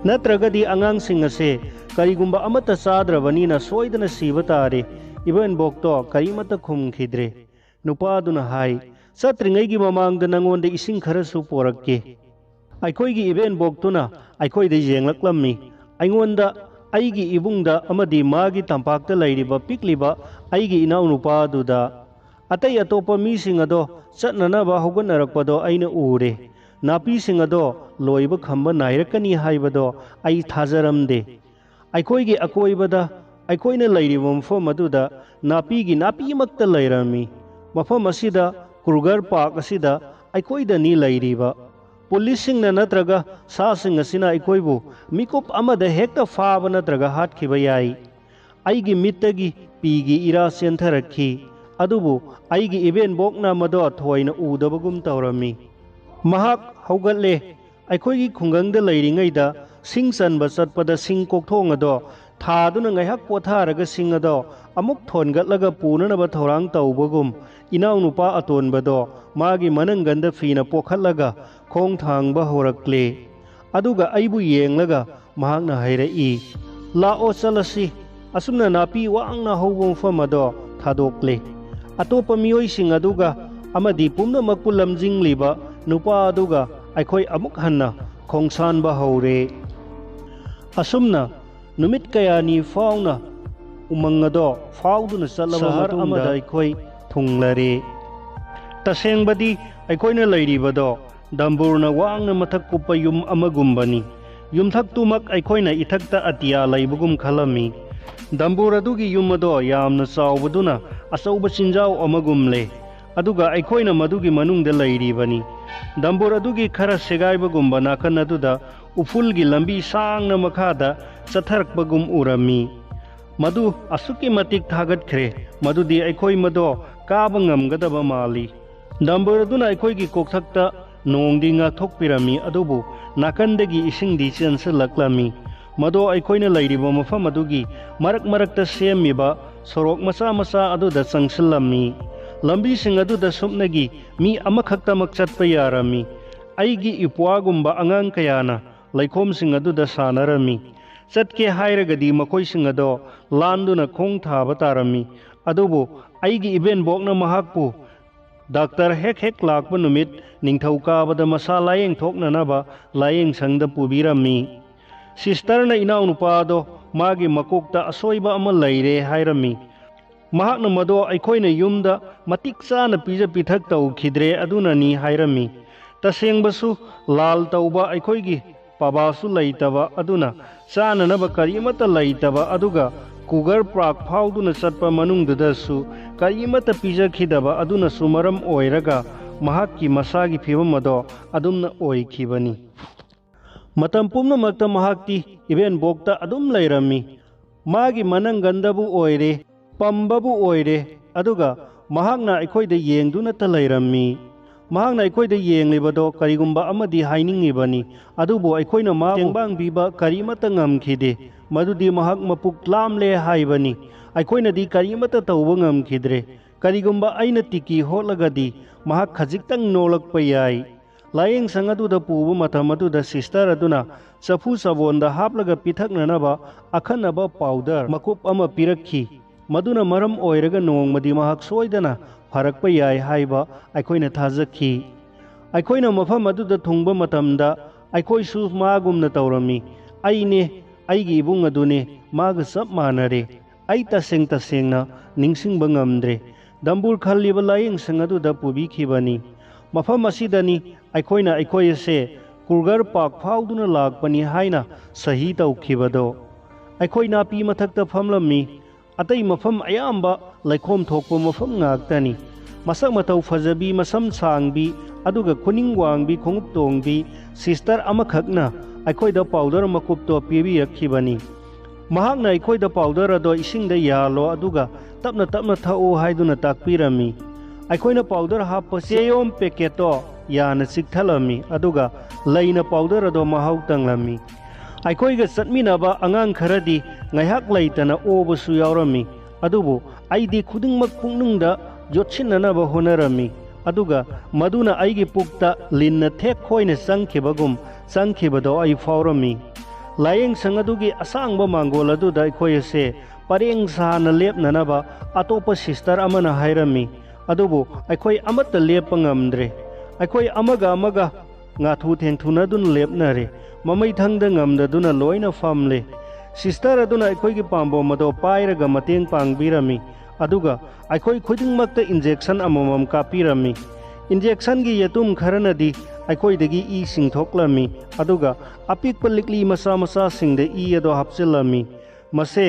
ꯅꯠꯇ꯭ꯔꯒꯗꯤ ꯑꯉꯥꯡꯁꯤꯡ ꯑꯁꯦ ꯀꯔꯤꯒꯨꯝꯕ ꯑꯃꯠꯇ ꯆꯥꯗ꯭ꯔꯕꯅꯤꯅ ꯁꯣꯏꯗꯅ ꯁꯤꯕ ꯇꯥꯔꯦ꯫ ꯏꯕꯦꯟꯕꯣꯛꯇꯣ ꯀꯔꯤꯃꯠꯇ ꯈꯨꯝꯈꯤꯗ꯭ꯔꯦ꯫ ꯅꯨꯄꯥꯗꯨꯅ ꯍꯥꯏ, "ꯆꯠꯇ꯭ꯔꯤꯉꯩꯒꯤ ꯃꯃꯥꯡꯗ ꯅꯉꯣꯟꯗ ꯏꯁꯤꯡ ꯈꯔꯁꯨ ꯄꯣꯔꯛꯀꯦ"꯫ ꯑꯩꯈꯣꯏꯒꯤ ꯏꯕꯦꯟꯕꯣꯛꯇꯨꯅ ꯑꯩꯈꯣꯏꯗ ꯌꯦꯡꯂꯛꯂꯝꯃꯤ꯫ ꯑꯩꯉꯣꯟꯗ, ꯑꯩꯒꯤ ꯏꯕꯨꯡꯗ ꯑꯃꯗꯤ ꯃꯥꯒꯤ ꯇꯝꯄꯥꯛꯇ ꯂꯩꯔꯤꯕ ꯄꯤꯛꯂꯤꯕ ꯑꯩꯒꯤ ꯏꯅꯥꯎꯅꯨꯄꯥ ꯑꯗꯨꯗ꯫ ꯑꯇꯩ ꯑꯇꯣꯞꯄ ꯃꯤꯁꯤꯡ ꯑꯗꯣ ꯆꯠꯅꯅꯕ ꯍꯧꯒꯠꯅꯔꯛꯄꯗꯣ ꯑꯩꯅ ꯎꯔꯦ꯫ ꯅꯥꯄꯤꯁꯤꯡ ꯑꯗꯣ ꯂꯣꯏꯕ ꯈꯝꯕ ꯅꯥꯏꯔꯛꯀꯅꯤ ꯍꯥꯏꯕꯗꯣ ꯑꯩ ꯊꯥꯖꯔꯝꯗꯦ꯫ ꯑꯩꯈꯣꯏꯒꯤ ꯑꯀꯣꯏꯕꯗ, ꯑꯩꯈꯣꯏꯅ ꯂꯩꯔꯤꯕ ꯃꯐꯝ ꯑꯗꯨꯗ ꯅꯥꯄꯤꯒꯤ ꯅꯥꯄꯤꯃꯛꯇ ꯂꯩꯔꯝꯃꯤ꯫ ꯃꯐꯝ ꯑꯁꯤꯗ, ꯀ꯭ꯔꯨꯒꯔ ꯄꯥꯔꯛ ꯑꯁꯤꯗ ꯑꯩꯈꯣꯏꯗꯅꯤ ꯂꯩꯔꯤꯕ꯫ ꯄꯨꯂꯤꯁꯁꯤꯡꯅ ꯅꯠꯇ꯭ꯔꯒ ꯁꯥꯁꯤꯡ ꯑꯁꯤꯅ ꯑꯩꯈꯣꯏꯕꯨ ꯃꯤꯀꯨꯞ ꯑꯃꯗ ꯍꯦꯛꯇ ꯐꯥꯕ ꯅꯠꯇ꯭ꯔꯒ ꯍꯥꯠꯈꯤꯕ ꯌꯥꯏ꯫ ꯑꯩꯒꯤ ꯃꯤꯠꯇꯒꯤ ꯄꯤꯒꯤ ꯏꯔꯥ ꯆꯦꯟꯊꯔꯛꯈꯤ, ꯑꯗꯨꯕꯨ ꯑꯩꯒꯤ ꯏꯕꯦꯟꯕꯣꯛꯅ ꯃꯗꯣ ꯊꯣꯏꯅ ꯎꯗꯕꯒꯨꯝ ꯇꯧꯔꯝꯃꯤ꯫ ꯃꯍꯥꯛ ꯍꯧꯒꯠꯂꯦ꯫ ꯑꯩꯈꯣꯏꯒꯤ ꯈꯨꯡꯒꯪꯗ ꯂꯩꯔꯤꯉꯩꯗ ꯁꯤꯡ ꯆꯟꯕ ꯆꯠꯄꯗ ꯁꯤꯡ ꯀꯣꯛꯊꯣꯡ ꯑꯗꯣ ꯊꯥꯗꯨꯅ ꯉꯥꯏꯍꯥꯛ ꯄꯣꯊꯥꯔꯒ ꯁꯤꯡ ꯑꯗꯣ ꯑꯃꯨꯛ ꯊꯣꯟꯒꯠꯂꯒ ꯄꯨꯅꯅꯕ ꯊꯧꯔꯥꯡ ꯇꯧꯕꯒꯨꯝ, ꯏꯅꯥꯎꯅꯨꯄꯥ ꯑꯇꯣꯟꯕꯗꯣ ꯃꯥꯒꯤ ꯃꯅꯪꯒꯟꯗ ꯐꯤꯅ ꯄꯣꯈꯠꯂꯒ ꯈꯣꯡ ꯊꯥꯡꯕ ꯍꯧꯔꯛꯂꯦ꯫ ꯑꯗꯨꯒ ꯑꯩꯕꯨ ꯌꯦꯡꯂꯒ ꯃꯍꯥꯛꯅ ꯍꯥꯏꯔꯛꯏ, "ꯂꯥꯛꯑꯣ, ꯆꯠꯂꯁꯤ꯫" ꯑꯁꯨꯝꯅ ꯅꯥꯄꯤ ꯋꯥꯡꯅ ꯍꯧꯕ ꯃꯐꯝ ꯑꯗꯣ ꯊꯥꯗꯣꯛꯂꯦ꯫ ꯑꯇꯣꯞꯄ ꯃꯤꯑꯣꯏꯁꯤꯡ ꯑꯗꯨꯒ ꯑꯃꯗꯤ ꯄꯨꯝꯅꯃꯛꯄꯨ ꯂꯝꯖꯤꯡꯂꯤꯕ ꯅꯨꯄꯥ ꯑꯗꯨꯒ ꯑꯩꯈꯣꯏ ꯑꯃꯨꯛ ꯍꯟꯅ ꯈꯣꯡꯁꯥꯟꯕ ꯍꯧꯔꯦ꯫ ꯑꯁꯨꯝꯅ ꯅꯨꯃꯤꯠ ꯀꯌꯥꯅꯤ ꯐꯥꯎꯅ ꯎꯃꯪ ꯑꯗꯣ ꯐꯥꯎꯗꯨꯅ ꯆꯠꯂꯕ ꯁꯍꯔ ꯃꯇꯨꯡꯗ ꯑꯃꯗ ꯑꯩꯈꯣꯏ ꯊꯨꯡꯂꯔꯦ꯫ ꯇꯁꯦꯡꯕꯗꯤ ꯑꯩꯈꯣꯏꯅ ꯂꯩꯔꯤꯕꯗꯣ ꯗꯝꯕꯨꯔꯅ ꯋꯥꯡꯅ ꯃꯊꯛ ꯀꯨꯞꯄ ꯌꯨꯝ ꯑꯃꯒꯨꯝꯕꯅꯤ꯫ ꯌꯨꯝꯊꯛꯇꯨꯃꯛ ꯑꯩꯈꯣꯏꯅ ꯏꯊꯛꯇ ꯑꯇꯤꯌꯥ ꯂꯩꯕꯒꯨꯝ ꯈꯜꯂꯝꯃꯤ꯫ ꯗꯝꯕꯨꯔ ꯑꯗꯨꯒꯤ ꯌꯨꯝ ꯑꯗꯣ ꯌꯥꯝꯅ ꯆꯥꯎꯕꯗꯨꯅ ꯑꯆꯧꯕ ꯆꯤꯟꯖꯥꯎ ꯑꯃꯒꯨꯝ ꯂꯩ, ꯑꯗꯨꯒ ꯑꯩꯈꯣꯏꯅ ꯃꯗꯨꯒꯤ ꯃꯅꯨꯡꯗ ꯂꯩꯔꯤꯕꯅꯤ꯫ ꯗꯝꯕꯨꯔ ꯑꯗꯨꯒꯤ ꯈꯔ ꯁꯦꯒꯥꯏꯕꯒꯨꯝꯕ ꯅꯥꯀꯟ ꯑꯗꯨꯗ ꯎꯐꯨꯜꯒꯤ ꯂꯝꯕꯤ ꯁꯥꯡꯅ ꯃꯈꯥꯗ ꯆꯠꯊꯔꯛꯄꯒꯨꯝ ꯎꯔꯝꯃꯤ꯫ ꯃꯗꯨ ꯑꯁꯨꯛꯀꯤ ꯃꯇꯤꯛ ꯊꯥꯒꯠꯈ꯭ꯔꯦ ꯃꯗꯨꯗꯤ ꯑꯩꯈꯣꯏ ꯃꯗꯣ ꯀꯥꯕ ꯉꯝꯒꯗꯕ ꯃꯥꯜꯂꯤ꯫ ꯗꯝꯕꯨꯔ ꯑꯗꯨꯅ ꯑꯩꯈꯣꯏꯒꯤ ꯀꯣꯛꯊꯛꯇ ꯅꯣꯡꯗꯤ ꯉꯥꯛꯊꯣꯛꯄꯤꯔꯝꯃꯤ, ꯑꯗꯨꯕꯨ ꯅꯥꯀꯟꯗꯒꯤ ꯏꯁꯤꯡꯗꯤ ꯆꯦꯟꯁꯤꯜꯂꯛꯂꯝꯃꯤ꯫ ꯃꯗꯣ ꯑꯩꯈꯣꯏꯅ ꯂꯩꯔꯤꯕ ꯃꯐꯝ ꯑꯗꯨꯒꯤ ꯃꯔꯛ ꯃꯔꯛꯇ ꯁꯦꯝꯃꯤꯕ ꯁꯣꯔꯣꯛ ꯃꯆꯥ ꯃꯆꯥ ꯑꯗꯨꯗ ꯆꯪꯁꯤꯜꯂꯝꯃꯤ꯫ ꯂꯝꯕꯤꯁꯤꯡ ꯑꯗꯨꯗ ꯁꯨꯞꯅꯒꯤ ꯃꯤ ꯑꯃꯈꯛꯇꯃꯛ ꯆꯠꯄ ꯌꯥꯔꯝꯃꯤ꯫ ꯑꯩꯒꯤ ꯏꯄ꯭ꯋꯥꯒꯨꯝꯕ ꯑꯉꯥꯡ ꯀꯌꯥꯅ ꯂꯩꯈꯣꯝꯁꯤꯡ ꯑꯗꯨꯗ ꯁꯥꯟꯅꯔꯝꯃꯤ꯫ ꯆꯠꯀꯦ ꯍꯥꯏꯔꯒꯗꯤ ꯃꯈꯣꯏꯁꯤꯡ ꯑꯗꯣ ꯂꯥꯟꯗꯨꯅ ꯈꯣꯡ ꯊꯥꯕ ꯇꯥꯔꯝꯃꯤ꯫ ꯑꯗꯨꯕꯨ ꯑꯩꯒꯤ ꯏꯕꯦꯟꯕꯣꯛꯅ ꯃꯍꯥꯛꯄꯨ ꯗꯥꯛꯇꯔ ꯍꯦꯛ ꯍꯦꯛ ꯂꯥꯛꯄ ꯅꯨꯃꯤꯠ ꯅꯤꯡꯊꯧꯀꯥꯕꯗ ꯃꯁꯥ ꯂꯥꯌꯦꯡꯊꯣꯛꯅꯅꯕ ꯂꯥꯌꯦꯡꯁꯪꯗ ꯄꯨꯕꯤꯔꯝꯃꯤ꯫ ꯁꯤꯁꯇꯔꯅ ꯏꯅꯥꯎꯅꯨꯄꯥꯗꯣ ꯃꯥꯒꯤ ꯃꯀꯣꯛꯇ ꯑꯁꯣꯏꯕ ꯑꯃ ꯂꯩꯔꯦ ꯍꯥꯏꯔꯝꯃꯤ꯫ ꯃꯍꯥꯛꯅ ꯃꯗꯣ ꯑꯩꯈꯣꯏꯅ ꯌꯨꯝꯗ ꯃꯇꯤꯛ ꯆꯥꯅ ꯄꯤꯖ ꯄꯤꯊꯛ ꯇꯧꯈꯤꯗ꯭ꯔꯦ ꯑꯗꯨꯅꯅꯤ ꯍꯥꯏꯔꯝꯃꯤ꯫ ꯇꯁꯦꯡꯕꯁꯨ ꯂꯥꯜ ꯇꯧꯕ ꯑꯩꯈꯣꯏꯒꯤ ꯄꯥꯕꯥꯁꯨ ꯂꯩꯇꯕ ꯑꯗꯨꯅ ꯆꯥꯅꯅꯕ ꯀꯔꯤꯃꯠꯇ ꯂꯩꯇꯕ ꯑꯗꯨꯒ ꯀꯨꯒꯔ ꯄꯥꯔꯛ ꯐꯥꯎꯗꯨꯅ ꯆꯠꯄ ꯃꯅꯨꯡꯗꯨꯗꯁꯨ ꯀꯔꯤꯃꯠꯇ ꯄꯤꯖꯈꯤꯗꯕ ꯑꯗꯨꯅꯁꯨ ꯃꯔꯝ ꯑꯣꯏꯔꯒ ꯃꯍꯥꯛꯀꯤ ꯃꯁꯥꯒꯤ ꯐꯤꯕꯝ ꯑꯗꯣ ꯑꯗꯨꯝꯅ ꯑꯣꯏꯈꯤꯕꯅꯤ꯫ ꯃꯇꯝ ꯄꯨꯝꯅꯃꯛꯇ ꯃꯍꯥꯛꯇꯤ ꯏꯕꯦꯟꯕꯣꯛꯇ ꯑꯗꯨꯝ ꯂꯩꯔꯝꯃꯤ꯫ ꯃꯥꯒꯤ ꯃꯅꯪꯒꯟꯗꯕꯨ ꯑꯣꯏꯔꯦ, ꯄꯝꯕꯕꯨ ꯑꯣꯏꯔꯦ, ꯑꯗꯨꯒ ꯃꯍꯥꯛꯅ ꯑꯩꯈꯣꯏꯗ ꯌꯦꯡꯗꯨꯅꯇ ꯂꯩꯔꯝꯃꯤ꯫ ꯃꯍꯥꯛꯅ ꯑꯩꯈꯣꯏꯗ ꯌꯦꯡꯂꯤꯕꯗꯣ ꯀꯔꯤꯒꯨꯝꯕ ꯑꯃꯗꯤ ꯍꯥꯏꯅꯤꯡꯉꯤꯕꯅꯤ, ꯑꯗꯨꯕꯨ ꯑꯩꯈꯣꯏꯅ ꯃꯥꯕꯨ ꯇꯦꯡꯕꯥꯡꯕꯤꯕ ꯀꯔꯤꯃꯠꯇ ꯉꯝꯈꯤꯗꯦ꯫ ꯃꯗꯨꯗꯤ ꯃꯍꯥꯛ ꯃꯄꯨꯛ ꯂꯥꯝꯂꯦ ꯍꯥꯏꯕꯅꯤ꯫ ꯑꯩꯈꯣꯏꯅꯗꯤ ꯀꯔꯤꯃꯠꯇ ꯇꯧꯕ ꯉꯝꯈꯤꯗ꯭ꯔꯦ꯫ ꯀꯔꯤꯒꯨꯝꯕ ꯑꯩꯅ ꯇꯤꯀꯤ ꯍꯣꯠꯂꯒꯗꯤ ꯃꯍꯥꯛ ꯈꯖꯤꯛꯇꯪ ꯅꯣꯛꯂꯛꯄ ꯌꯥꯏ꯫ ꯂꯥꯌꯦꯡꯁꯪ ꯑꯗꯨꯗ ꯄꯨꯕ ꯃꯇꯝ ꯑꯗꯨꯗ ꯁꯤꯁꯇꯔ ꯑꯗꯨꯅ ꯆꯐꯨ ꯆꯕꯣꯟꯗ ꯍꯥꯞꯂꯒ ꯄꯤꯊꯛꯅꯅꯕ ꯑꯈꯟꯅꯕ ꯄꯥꯎꯗꯔ ꯃꯀꯨꯞ ꯑꯃ ꯄꯤꯔꯛꯈꯤ꯫ ꯃꯗꯨꯅ ꯃꯔꯝ ꯑꯣꯏꯔꯒ ꯅꯣꯡꯃꯗꯤ ꯃꯍꯥꯛ ꯁꯣꯏꯗꯅ ꯐꯔꯛꯄ ꯌꯥꯏ ꯍꯥꯏꯕ ꯑꯩꯈꯣꯏꯅ ꯊꯥꯖꯈꯤ꯫ ꯑꯩꯈꯣꯏꯅ ꯃꯐꯝ ꯑꯗꯨꯗ ꯊꯨꯡꯕ ꯃꯇꯝꯗ ꯑꯩꯈꯣꯏꯁꯨ ꯃꯥꯒꯨꯝꯅ ꯇꯧꯔꯝꯃꯤ꯫ ꯑꯩꯅꯦ, ꯑꯩꯒꯤ ꯏꯕꯨꯡ ꯑꯗꯨꯅꯦ, ꯃꯥꯒ ꯆꯞ ꯃꯥꯟꯅꯔꯦ꯫ ꯑꯩ ꯇꯁꯦꯡ ꯇꯁꯦꯡꯅ ꯅꯤꯡꯁꯤꯡꯕ ꯉꯝꯗ꯭ꯔꯦ꯫ ꯗꯝꯕꯨꯔ ꯈꯜꯂꯤꯕ ꯂꯥꯌꯦꯡꯁꯪ ꯑꯗꯨꯗ ꯄꯨꯕꯤꯈꯤꯕꯅꯤ꯫ ꯃꯐꯝ ꯑꯁꯤꯗꯅꯤ ꯑꯩꯈꯣꯏꯅ ꯑꯩꯈꯣꯏ ꯑꯁꯦ ꯀꯨꯒꯔ ꯄꯥꯔꯛ ꯐꯥꯎꯗꯨꯅ ꯂꯥꯛꯄꯅꯤ ꯍꯥꯏꯅ ꯁꯍꯤ ꯇꯧꯈꯤꯕꯗꯣ꯫ ꯑꯩꯈꯣꯏ ꯅꯥꯄꯤ ꯃꯊꯛꯇ ꯐꯝꯂꯝꯃꯤ꯫ ꯑꯇꯩ ꯃꯐꯝ ꯑꯌꯥꯝꯕ ꯂꯩꯈꯣꯝ ꯊꯣꯛꯄ ꯃꯐꯝ ꯉꯥꯛꯇꯅꯤ꯫ ꯃꯁꯛ ꯃꯇꯧ ꯐꯖꯕꯤ, ꯃꯁꯝ ꯁꯥꯡꯕꯤ, ꯑꯗꯨꯒ ꯈꯨꯅꯤꯡ ꯋꯥꯡꯕꯤ, ꯈꯣꯡꯎꯞ ꯇꯣꯡꯕꯤ ꯁꯤꯁꯇꯔ ꯑꯃꯈꯛꯅ ꯑꯩꯈꯣꯏꯗ ꯄꯥꯎꯗꯔ ꯃꯀꯨꯞꯇꯣ ꯄꯤꯕꯤꯔꯛꯈꯤꯕꯅꯤ꯫ ꯃꯍꯥꯛꯅ ꯑꯩꯈꯣꯏꯗ ꯄꯥꯎꯗꯔ ꯑꯗꯣ ꯏꯁꯤꯡꯗ ꯌꯥꯜꯂꯣ ꯑꯗꯨꯒ ꯇꯞꯅ ꯇꯞꯅ ꯊꯛꯎ ꯍꯥꯏꯗꯨꯅ ꯇꯥꯛꯄꯤꯔꯝꯃꯤ꯫ ꯑꯩꯈꯣꯏꯅ ꯄꯥꯎꯗꯔ ꯍꯥꯞꯄ ꯆꯦꯌꯣꯝ ꯄꯦꯀꯦꯠꯇꯣ ꯌꯥꯅ ꯆꯤꯛꯊꯠꯂꯝꯃꯤ, ꯑꯗꯨꯒ ꯂꯩꯅ ꯄꯥꯎꯗꯔ ꯑꯗꯣ ꯃꯍꯥꯎ ꯇꯪꯂꯝꯃꯤ꯫ ꯑꯩꯈꯣꯏꯒ ꯆꯠꯃꯤꯟꯅꯕ ꯑꯉꯥꯡ ꯈꯔꯗꯤ ꯉꯥꯏꯍꯥꯛ ꯂꯩꯇꯅ ꯑꯣꯕꯁꯨ ꯌꯥꯎꯔꯝꯃꯤ, ꯑꯗꯨꯕꯨ ꯑꯩꯗꯤ ꯈꯨꯗꯤꯡꯃꯛ ꯄꯨꯛꯅꯤꯡꯗ ꯌꯣꯠꯁꯤꯟꯅꯅꯕ ꯍꯣꯠꯅꯔꯝꯃꯤ꯫ ꯑꯗꯨꯒ ꯃꯗꯨꯅ ꯑꯩꯒꯤ ꯄꯨꯛꯇ ꯂꯤꯟꯅ ꯊꯦꯛ ꯈꯣꯏꯅ ꯆꯪꯈꯤꯕꯒꯨꯝ ꯆꯪꯈꯤꯕꯗꯣ ꯑꯩ ꯐꯥꯎꯔꯝꯃꯤ꯫ ꯂꯥꯌꯦꯡꯁꯪ ꯑꯗꯨꯒꯤ ꯑꯁꯥꯡꯕ ꯃꯥꯡꯒꯣꯜ ꯑꯗꯨꯗ ꯑꯩꯈꯣꯏ ꯑꯁꯦ ꯄꯔꯦꯡ ꯁꯥꯅ ꯂꯦꯞꯅꯅꯕ ꯑꯇꯣꯞꯄ ꯁꯤꯁꯇꯔ ꯑꯃꯅ ꯍꯥꯏꯔꯝꯃꯤ꯫ ꯑꯗꯨꯕꯨ ꯑꯩꯈꯣꯏ ꯑꯃꯠꯇ ꯂꯦꯞꯄ ꯉꯝꯗ꯭ꯔꯦ꯫ ꯑꯩꯈꯣꯏ ꯑꯃꯒ ꯑꯃꯒ ꯉꯥꯊꯨ ꯊꯦꯡꯊꯨꯅꯗꯨꯅ ꯂꯦꯞꯅꯔꯦ꯫ ꯃꯃꯩ ꯊꯪꯗ ꯉꯝꯗꯗꯨꯅ ꯂꯣꯏꯅ ꯐꯝꯂꯦ꯫ ꯁꯤꯁꯇꯔ ꯑꯗꯨꯅ ꯑꯩꯈꯣꯏꯒꯤ ꯄꯥꯝꯕꯣꯝ ꯑꯗꯣ ꯄꯥꯏꯔꯒ ꯃꯇꯦꯡ ꯄꯥꯡꯕꯤꯔꯝꯃꯤ꯫ ꯑꯗꯨꯒ ꯑꯩꯈꯣꯏ ꯈꯨꯗꯤꯡꯃꯛꯇ ꯏꯟꯖꯦꯛꯁꯟ ꯑꯃꯃꯝ ꯀꯥꯞꯄꯤꯔꯝꯃꯤ꯫ ꯏꯟꯖꯦꯛꯁꯟꯒꯤ ꯌꯦꯇꯨꯝ ꯈꯔꯅꯗꯤ ꯑꯩꯈꯣꯏꯗꯒꯤ ꯏ ꯁꯤꯡꯊꯣꯛꯂꯝꯃꯤ꯫ ꯑꯗꯨꯒ ꯑꯄꯤꯛꯄ ꯂꯤꯛꯂꯤ ꯃꯆꯥ ꯃꯆꯥꯁꯤꯡꯗ ꯏ ꯑꯗꯣ ꯍꯥꯞꯆꯤꯜꯂꯝꯃꯤ꯫ ꯃꯁꯦ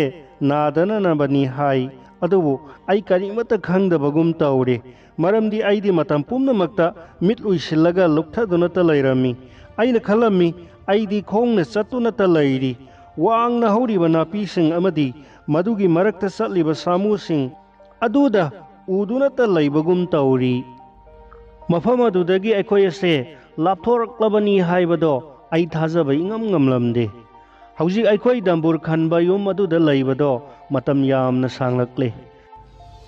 ꯅꯥꯗꯅꯅꯕꯅꯤ ꯍꯥꯏ꯫ ꯑꯗꯨꯕꯨ ꯑꯩ ꯀꯔꯤꯃꯠꯇ ꯈꯪꯗꯕꯒꯨꯝ ꯇꯧꯔꯦ꯫ ꯃꯔꯝꯗꯤ ꯑꯩꯗꯤ ꯃꯇꯝ ꯄꯨꯝꯅꯃꯛꯇ ꯃꯤꯠ ꯎꯏꯁꯤꯜꯂꯒ ꯂꯨꯞꯊꯗꯨꯅꯇ ꯂꯩꯔꯝꯃꯤ꯫ ꯑꯩꯅ ꯈꯜꯂꯝꯃꯤ, ꯑꯩꯗꯤ ꯈꯣꯡꯅ ꯆꯠꯇꯨꯅꯇ ꯂꯩꯔꯤ꯫ ꯋꯥꯡꯅ ꯍꯧꯔꯤꯕ ꯅꯥꯄꯤꯁꯤꯡ ꯑꯃꯗꯤ ꯃꯗꯨꯒꯤ ꯃꯔꯛꯇ ꯆꯠꯂꯤꯕ ꯁꯥꯃꯨꯁꯤꯡ ꯑꯗꯨꯗ ꯎꯗꯨꯅꯇ ꯂꯩꯕꯒꯨꯝ ꯇꯧꯔꯤ꯫ ꯃꯐꯝ ꯑꯗꯨꯗꯒꯤ ꯑꯩꯈꯣꯏ ꯑꯁꯦ ꯂꯥꯞꯊꯣꯔꯛꯂꯕꯅꯤ ꯍꯥꯏꯕꯗꯣ ꯑꯩ ꯊꯥꯖꯕ ꯏꯉꯝ ꯉꯝꯂꯝꯗꯦ꯫ ꯍꯧꯖꯤꯛ ꯑꯩꯈꯣꯏ ꯗꯝꯕꯨꯔ ꯈꯟꯕ ꯌꯨꯝ ꯑꯗꯨꯗ ꯂꯩꯕꯗꯣ ꯃꯇꯝ ꯌꯥꯝꯅ ꯁꯥꯡꯂꯛꯂꯦ꯫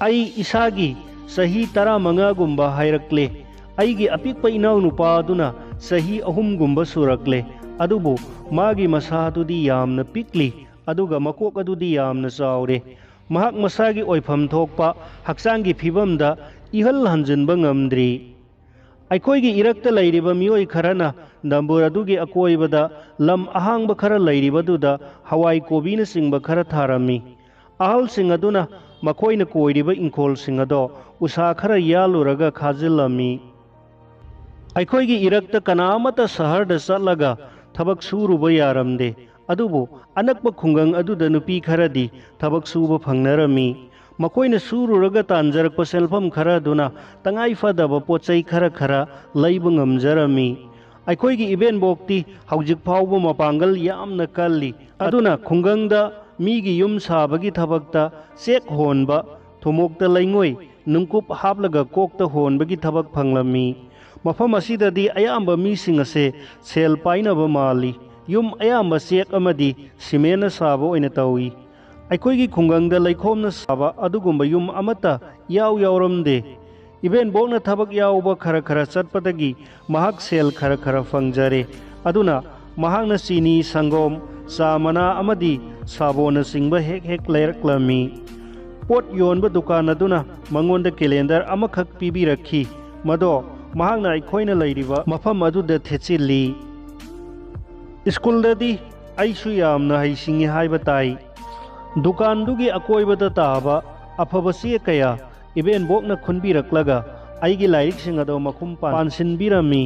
ꯑꯩ ꯏꯁꯥꯒꯤ ꯆꯍꯤ ꯇꯔꯥꯃꯉꯥꯒꯨꯝꯕ ꯍꯥꯏꯔꯛꯂꯦ꯫ ꯑꯩꯒꯤ ꯑꯄꯤꯛꯄ ꯏꯅꯥꯎꯅꯨꯄꯥ ꯑꯗꯨꯅ ꯆꯍꯤ ꯑꯍꯨꯝꯒꯨꯝꯕ ꯁꯨꯔꯛꯂꯦ꯫ ꯑꯗꯨꯕꯨ ꯃꯥꯒꯤ ꯃꯁꯥ ꯑꯗꯨꯗꯤ ꯌꯥꯝꯅ ꯄꯤꯛꯂꯤ, ꯑꯗꯨꯒ ꯃꯀꯣꯛ ꯑꯗꯨꯗꯤ ꯌꯥꯝꯅ ꯆꯥꯎꯔꯦ꯫ ꯃꯍꯥꯛ ꯃꯁꯥꯒꯤ ꯑꯣꯏꯐꯝ ꯊꯣꯛꯄ ꯍꯛꯆꯥꯡꯒꯤ ꯐꯤꯕꯝꯗ ꯏꯍꯜ ꯍꯟꯖꯤꯟꯕ ꯉꯝꯗ꯭ꯔꯤ꯫ ꯑꯩꯈꯣꯏꯒꯤ ꯏꯔꯛꯇ ꯂꯩꯔꯤꯕ ꯃꯤꯑꯣꯏ ꯈꯔꯅ ꯗꯝꯕꯨꯔ ꯑꯗꯨꯒꯤ ꯑꯀꯣꯏꯕꯗ ꯂꯝ ꯑꯍꯥꯡꯕ ꯈꯔ ꯂꯩꯔꯤꯕꯗꯨꯗ ꯍꯋꯥꯏ ꯀꯣꯕꯤꯅꯆꯤꯡꯕ ꯈꯔ ꯊꯥꯔꯝꯃꯤ꯫ ꯑꯍꯜꯁꯤꯡ ꯑꯗꯨꯅ ꯃꯈꯣꯏꯅ ꯀꯣꯏꯔꯤꯕ ꯏꯪꯈꯣꯜꯁꯤꯡ ꯑꯗꯣ ꯎꯁꯥ ꯈꯔ ꯌꯥꯜꯂꯨꯔꯒ ꯈꯥꯖꯤꯜꯂꯝꯃꯤ꯫ ꯑꯩꯈꯣꯏꯒꯤ ꯏꯔꯛꯇ ꯀꯅꯥ ꯑꯃꯠꯇ ꯁꯍꯔꯗ ꯆꯠꯂꯒ ꯊꯕꯛ ꯁꯨꯔꯨꯕ ꯌꯥꯔꯝꯗꯦ꯫ ꯑꯗꯨꯕꯨ ꯑꯅꯛꯄ ꯈꯨꯡꯒꯪ ꯑꯗꯨꯗ ꯅꯨꯄꯤ ꯈꯔꯗꯤ ꯊꯕꯛ ꯁꯨꯕ ꯐꯪꯅꯔꯝꯃꯤ꯫ ꯃꯈꯣꯏꯅ ꯁꯨꯔꯨꯔꯒ ꯇꯥꯟꯖꯔꯛꯄ ꯁꯦꯟꯐꯝ ꯈꯔ ꯑꯗꯨꯅ ꯇꯉꯥꯏ ꯐꯗꯕ ꯄꯣꯠ ꯆꯩ ꯈꯔ ꯈꯔ ꯂꯩꯕ ꯉꯝꯖꯔꯝꯃꯤ꯫ ꯑꯩꯈꯣꯏꯒꯤ ꯏꯕꯦꯟꯕꯣꯛꯇꯤ ꯍꯧꯖꯤꯛ ꯐꯥꯎꯕ ꯃꯄꯥꯡꯒꯜ ꯌꯥꯝꯅ ꯀꯜꯂꯤ꯫ ꯑꯗꯨꯅ ꯈꯨꯡꯒꯪꯗ ꯃꯤꯒꯤ ꯌꯨꯝ ꯁꯥꯕꯒꯤ ꯊꯕꯛꯇ ꯆꯦꯛ ꯍꯣꯟꯕ, ꯊꯨꯃꯣꯛꯇ ꯂꯩꯉꯣꯏ, ꯅꯨꯡꯀꯨꯞ ꯍꯥꯞꯂꯒ ꯀꯣꯛꯇ ꯍꯣꯟꯕꯒꯤ ꯊꯕꯛ ꯐꯪꯂꯝꯃꯤ꯫ ꯃꯐꯝ ꯑꯁꯤꯗꯗꯤ ꯑꯌꯥꯝꯕ ꯃꯤꯁꯤꯡ ꯑꯁꯦ ꯁꯦꯜ ꯄꯥꯏꯅꯕ ꯃꯥꯜꯂꯤ꯫ ꯌꯨꯝ ꯑꯌꯥꯝꯕ ꯆꯦꯛ ꯑꯃꯗꯤ ꯁꯤꯃꯦꯟꯅ ꯁꯥꯕ ꯑꯣꯏꯅ ꯇꯧꯏ꯫ ꯑꯩꯈꯣꯏꯒꯤ ꯈꯨꯡꯒꯪꯗ ꯂꯩꯈꯣꯝꯅ ꯁꯥꯕ ꯑꯗꯨꯒꯨꯝꯕ ꯌꯨꯝ ꯑꯃꯠꯇ ꯏꯌꯥꯎ ꯌꯥꯎꯔꯝꯗꯦ꯫ ꯏꯕꯦꯟꯕꯣꯛꯅ ꯊꯕꯛ ꯌꯥꯎꯕ ꯈꯔ ꯈꯔ ꯆꯠꯄꯗꯒꯤ ꯃꯍꯥꯛ ꯁꯦꯜ ꯈꯔ ꯈꯔ ꯐꯪꯖꯔꯦ꯫ ꯑꯗꯨꯅ ꯃꯍꯥꯛꯅ ꯆꯤꯅꯤ, ꯁꯪꯒꯣꯝ, ꯆꯥ ꯃꯅꯥ ꯑꯃꯗꯤ ꯁꯥꯕꯣꯟꯅꯆꯤꯡꯕ ꯍꯦꯛ ꯍꯦꯛ ꯂꯩꯔꯛꯂꯝꯃꯤ꯫ ꯄꯣꯠ ꯌꯣꯟꯕ ꯗꯨꯀꯥꯟ ꯑꯗꯨꯅ ꯃꯉꯣꯟꯗ ꯀꯦꯂꯦꯟꯗꯔ ꯑꯃꯈꯛ ꯄꯤꯕꯤꯔꯛꯈꯤ꯫ ꯃꯗꯣ ꯃꯍꯥꯛꯅ ꯑꯩꯈꯣꯏꯅ ꯂꯩꯔꯤꯕ ꯃꯐꯝ ꯑꯗꯨꯗ ꯊꯦꯠꯆꯤꯜꯂꯤ꯫ ꯁ꯭ꯀꯨꯜꯗꯗꯤ ꯑꯩꯁꯨ ꯌꯥꯝꯅ ꯍꯩꯁꯤꯡꯉꯤ ꯍꯥꯏꯕ ꯇꯥꯏ꯫ ꯗꯨꯀꯥꯟꯗꯨꯒꯤ ꯑꯀꯣꯏꯕꯗ ꯇꯥꯕ ꯑꯐꯕ ꯆꯦ ꯀꯌꯥ ꯏꯕꯦꯟꯕꯣꯛꯅ ꯈꯨꯟꯕꯤꯔꯛꯂꯒ ꯑꯩꯒꯤ ꯂꯥꯏꯔꯤꯛꯁꯤꯡ ꯑꯗꯣ ꯃꯈꯨꯝ ꯄꯥꯟ-, ꯄꯥꯟꯁꯤꯟꯕꯤꯔꯝꯃꯤ꯫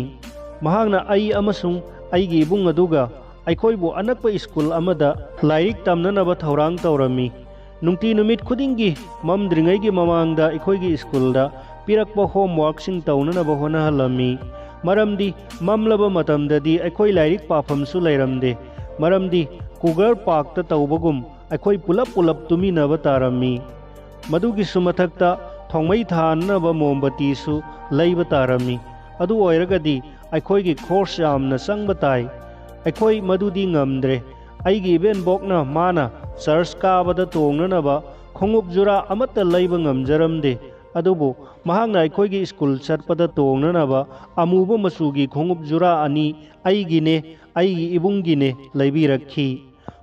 ꯃꯍꯥꯛꯅ ꯑꯩ ꯑꯃꯁꯨꯡ ꯑꯩꯒꯤ ꯏꯕꯨꯡ ꯑꯗꯨꯒ ꯑꯩꯈꯣꯏꯕꯨ ꯑꯅꯛꯄ ꯁ꯭ꯀꯨꯜ ꯑꯃꯗ ꯂꯥꯏꯔꯤꯛ ꯇꯝꯅꯅꯕ ꯊꯧꯔꯥꯡ ꯇꯧꯔꯝꯃꯤ꯫ ꯅꯨꯡꯇꯤ ꯅꯨꯃꯤꯠ ꯈꯨꯗꯤꯡꯒꯤ ꯃꯝꯗ꯭ꯔꯤꯉꯩꯒꯤ ꯃꯃꯥꯡꯗ ꯑꯩꯈꯣꯏꯒꯤ ꯁ꯭ꯀꯨꯜꯗ ꯄꯤꯔꯛꯄ ꯍꯣꯝꯋꯥꯔꯛꯁꯤꯡ ꯇꯧꯅꯅꯕ ꯍꯣꯠꯅꯍꯜꯂꯝꯃꯤ꯫ ꯃꯔꯝꯗꯤ ꯃꯝꯂꯕ ꯃꯇꯝꯗꯗꯤ ꯑꯩꯈꯣꯏ ꯂꯥꯏꯔꯤꯛ ꯄꯥꯐꯝꯁꯨ ꯂꯩꯔꯝꯗꯦ꯫ ꯃꯔꯝꯗꯤ ꯀꯨꯒꯔ ꯄꯥꯔꯛꯇ ꯇꯧꯕꯒꯨꯝ ꯑꯩꯈꯣꯏ ꯄꯨꯂꯞ ꯄꯨꯂꯞ ꯇꯨꯃꯤꯟꯅꯕ ꯇꯥꯔꯝꯃꯤ꯫ ꯃꯗꯨꯒꯤꯁꯨ ꯃꯊꯛꯇ ꯊꯣꯡꯃꯩ ꯊꯥꯅꯅꯕ ꯃꯣꯝꯕꯇꯤꯁꯨ ꯂꯩꯕ ꯇꯥꯔꯝꯃꯤ꯫ ꯑꯗꯨ ꯑꯣꯏꯔꯒꯗꯤ ꯑꯩꯈꯣꯏꯒꯤ ꯈꯣꯔꯁ ꯌꯥꯝꯅ ꯆꯪꯕ ꯇꯥꯏ꯫ ꯑꯩꯈꯣꯏ ꯃꯗꯨꯗꯤ ꯉꯝꯗ꯭ꯔꯦ꯫ ꯑꯩꯒꯤ ꯏꯕꯦꯟꯕꯣꯛꯅ ꯃꯥꯅ ꯆꯔꯆ ꯀꯥꯕꯗ ꯇꯣꯡꯅꯅꯕ ꯈꯣꯡꯎꯞ ꯖꯨꯔꯥ ꯑꯃꯠꯇ ꯂꯩꯕ ꯉꯝꯖꯔꯝꯗꯦ꯫ ꯑꯗꯨꯕꯨ ꯃꯍꯥꯛꯅ ꯑꯩꯈꯣꯏꯒꯤ ꯁ꯭ꯀꯨꯜ ꯆꯠꯄꯗ ꯇꯣꯡꯅꯅꯕ ꯑꯃꯨꯕ ꯃꯆꯨꯒꯤ ꯈꯣꯡꯎꯞ ꯖꯨꯔꯥ ꯑꯅꯤ ꯑꯩꯒꯤꯅꯦ, ꯑꯩꯒꯤ ꯏꯕꯨꯡꯒꯤꯅꯦ ꯂꯩꯕꯤꯔꯛꯈꯤ꯫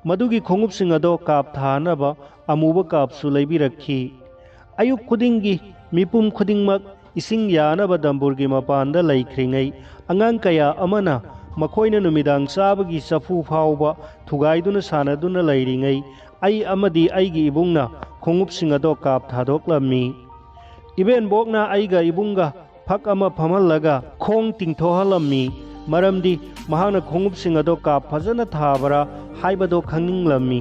ꯃꯗꯨꯒꯤ ꯈꯣꯡꯎꯞꯁꯤꯡ ꯑꯗꯣ ꯀꯥꯞ ꯊꯥꯅꯕ ꯑꯃꯨꯕ ꯀꯥꯞꯁꯨ ꯂꯩꯕꯤꯔꯛꯈꯤ꯫ ꯑꯌꯨꯛ ꯈꯨꯗꯤꯡꯒꯤ ꯃꯤꯄꯨꯝ ꯈꯨꯗꯤꯡꯃꯛ ꯏꯁꯤꯡ ꯌꯥꯅꯕ ꯗꯝꯕꯨꯔꯒꯤ ꯃꯄꯥꯟꯗ ꯂꯩꯈ꯭ꯔꯤꯉꯩ, ꯑꯉꯥꯡ ꯀꯌꯥ ꯑꯃꯅ ꯃꯈꯣꯏꯅ ꯅꯨꯃꯤꯗꯥꯡ ꯆꯥꯕꯒꯤ ꯆꯐꯨ ꯐꯥꯎꯕ ꯊꯨꯒꯥꯏꯗꯨꯅ ꯁꯥꯟꯅꯗꯨꯅ ꯂꯩꯔꯤꯉꯩ, ꯑꯩ ꯑꯃꯗꯤ ꯑꯩꯒꯤ ꯏꯕꯨꯡꯅ ꯈꯣꯡꯎꯞꯁꯤꯡ ꯑꯗꯣ ꯀꯥꯞ ꯊꯥꯗꯣꯛꯂꯝꯃꯤ꯫ ꯏꯕꯦꯟꯕꯣꯛꯅ ꯑꯩꯒ ꯏꯕꯨꯡꯒ ꯐꯛ ꯑꯃ ꯐꯝꯍꯜꯂꯒ ꯈꯣꯡ ꯇꯤꯡꯊꯣꯛꯍꯜꯂꯝꯃꯤ, ꯃꯔꯝꯗꯤ ꯃꯍꯥꯛꯅ ꯈꯣꯡꯎꯞꯁꯤꯡ ꯑꯗꯣ ꯀꯥꯞ ꯐꯖꯅ ꯊꯥꯕ꯭ꯔꯥ ꯍꯥꯏꯕꯗꯣ ꯈꯪꯅꯤꯡꯂꯝꯃꯤ꯫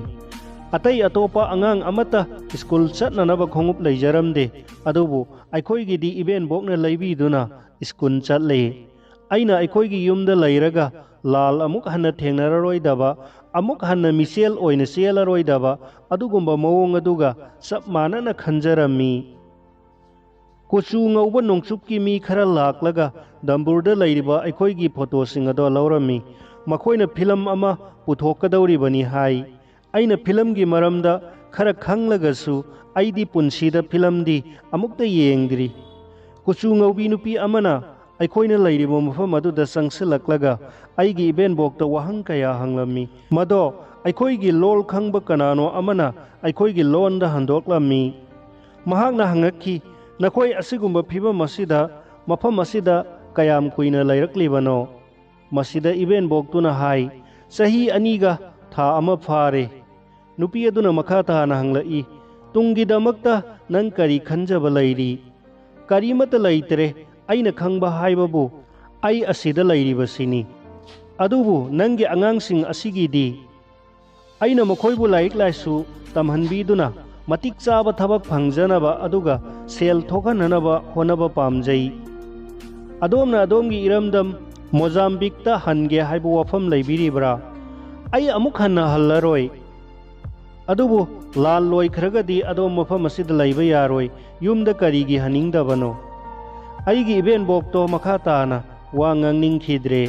ꯑꯇꯩ ꯑꯇꯣꯞꯄ ꯑꯉꯥꯡ ꯑꯃꯠꯇ ꯁ꯭ꯀꯨꯜ ꯆꯠꯅꯅꯕ ꯈꯣꯡꯎꯞ ꯂꯩꯖꯔꯝꯗꯦ, ꯑꯗꯨꯕꯨ ꯑꯩꯈꯣꯏꯒꯤꯗꯤ ꯏꯕꯦꯟꯕꯣꯛꯅ ꯂꯩꯕꯤꯗꯨꯅ ꯁ꯭ꯀꯨꯜ ꯆꯠꯂꯤ꯫ ꯑꯩꯅ ꯑꯩꯈꯣꯏꯒꯤ ꯌꯨꯝꯗ ꯂꯩꯔꯒ ꯂꯥꯜ ꯑꯃꯨꯛ ꯍꯟꯅ ꯊꯦꯡꯅꯔꯔꯣꯏꯗꯕ, ꯑꯃꯨꯛ ꯍꯟꯅ ꯃꯤꯆꯦꯜ ꯑꯣꯏꯅ ꯆꯦꯜꯂꯔꯣꯏꯗꯕ ꯑꯗꯨꯒꯨꯝꯕ ꯃꯑꯣꯡ ꯑꯗꯨꯒ ꯆꯞ ꯃꯥꯟꯅꯅ ꯈꯟꯖꯔꯝꯃꯤ꯫ ꯀꯨꯆꯨ ꯉꯧꯕ ꯅꯣꯡꯆꯨꯞꯀꯤ ꯃꯤ ꯈꯔ ꯂꯥꯛꯂꯒ ꯗꯝꯕꯨꯔꯗ ꯂꯩꯔꯤꯕ ꯑꯩꯈꯣꯏꯒꯤ ꯐꯣꯇꯣꯁꯤꯡ ꯑꯗꯣ ꯂꯧꯔꯝꯃꯤ꯫ ꯃꯈꯣꯏꯅ ꯐꯤꯂꯝ ꯑꯃ ꯄꯨꯊꯣꯛꯀꯗꯧꯔꯤꯕꯅꯤ ꯍꯥꯏ꯫ ꯑꯩꯅ ꯐꯤꯂꯝꯒꯤ ꯃꯔꯝꯗ ꯈꯔ ꯈꯪꯂꯒꯁꯨ ꯑꯩꯗꯤ ꯄꯨꯟꯁꯤꯗ ꯐꯤꯂꯝꯗꯤ ꯑꯃꯨꯛꯇ ꯌꯦꯡꯗ꯭ꯔꯤ꯫ ꯀꯨꯆꯨ ꯉꯧꯕꯤ ꯅꯨꯄꯤ ꯑꯃꯅ ꯑꯩꯈꯣꯏꯅ ꯂꯩꯔꯤꯕ ꯃꯐꯝ ꯑꯗꯨꯗ ꯆꯪꯁꯤꯜꯂꯛꯂꯒ ꯑꯩꯒꯤ ꯏꯕꯦꯟꯕꯣꯛꯇ ꯋꯥꯍꯪ ꯀꯌꯥ ꯍꯪꯂꯝꯃꯤ꯫ ꯃꯗꯣ ꯑꯩꯈꯣꯏꯒꯤ ꯂꯣꯜ ꯈꯪꯕ ꯀꯅꯥꯅꯣ ꯑꯃꯅ ꯑꯩꯈꯣꯏꯒꯤ ꯂꯣꯟꯗ ꯍꯟꯗꯣꯛꯂꯝꯃꯤ꯫ ꯃꯍꯥꯛꯅ ꯍꯪꯉꯛꯈꯤ, "ꯅꯈꯣꯏ ꯑꯁꯤꯒꯨꯝꯕ ꯐꯤꯕꯝ ꯑꯁꯤꯗ, ꯃꯐꯝ ꯑꯁꯤꯗ ꯀꯌꯥꯝ ꯀꯨꯏꯅ ꯂꯩꯔꯛꯂꯤꯕꯅꯣ?" ꯃꯁꯤꯗ ꯏꯕꯦꯟꯕꯣꯛꯇꯨꯅ ꯍꯥꯏ, "ꯆꯍꯤ ꯑꯅꯤꯒ ꯊꯥ ꯑꯃ ꯐꯥꯔꯦ꯫" ꯅꯨꯄꯤ ꯑꯗꯨꯅ ꯃꯈꯥ ꯇꯥꯅ ꯍꯪꯂꯛꯏ, "ꯇꯨꯡꯒꯤꯗꯃꯛꯇ ꯅꯪ ꯀꯔꯤ ꯈꯟꯖꯕ ꯂꯩꯔꯤ?" "ꯀꯔꯤꯃꯠꯇ ꯂꯩꯇ꯭ꯔꯦ, ꯑꯩꯅ ꯈꯪꯕ ꯍꯥꯏꯕꯕꯨ ꯑꯩ ꯑꯁꯤꯗ ꯂꯩꯔꯤꯕꯁꯤꯅꯤ꯫ ꯑꯗꯨꯕꯨ ꯅꯪꯒꯤ ꯑꯉꯥꯡꯁꯤꯡ ꯑꯁꯤꯒꯤꯗꯤ?" "ꯑꯩꯅ ꯃꯈꯣꯏꯕꯨ ꯂꯥꯏꯔꯤꯛ ꯂꯥꯏꯁꯨ ꯇꯝꯍꯟꯕꯤꯗꯨꯅ ꯃꯇꯤꯛ ꯆꯥꯕ ꯊꯕꯛ ꯐꯪꯖꯅꯕ ꯑꯗꯨꯒ ꯁꯦꯜ ꯊꯣꯛꯍꯟꯅꯅꯕ ꯍꯣꯠꯅꯕ ꯄꯥꯝꯖꯩ꯫" "ꯑꯗꯣꯝꯅ ꯑꯗꯣꯝꯒꯤ ꯏꯔꯝꯗꯝ ꯃꯣꯖꯥꯝꯕꯤꯛꯇ ꯍꯟꯒꯦ ꯍꯥꯏꯕ ꯋꯥꯐꯝ ꯂꯩꯕꯤꯔꯤꯕ꯭ꯔꯥ?" "ꯑꯩ ꯑꯃꯨꯛ ꯍꯟꯅ ꯍꯜꯂꯔꯣꯏ꯫ ꯑꯗꯨꯕꯨ ꯂꯥꯟ ꯂꯣꯏꯈ꯭ꯔꯒꯗꯤ ꯑꯗꯣꯝ ꯃꯐꯝ ꯑꯁꯤꯗ ꯂꯩꯕ ꯌꯥꯔꯣꯏ꯫ ꯌꯨꯝꯗ ꯀꯔꯤꯒꯤ ꯍꯟꯅꯤꯡꯗꯕꯅꯣ?" ꯑꯩꯒꯤ ꯏꯕꯦꯟꯕꯣꯛꯇꯣ ꯃꯈꯥ ꯇꯥꯅ ꯋꯥ ꯉꯥꯡꯅꯤꯡꯈꯤꯗ꯭ꯔꯦ꯫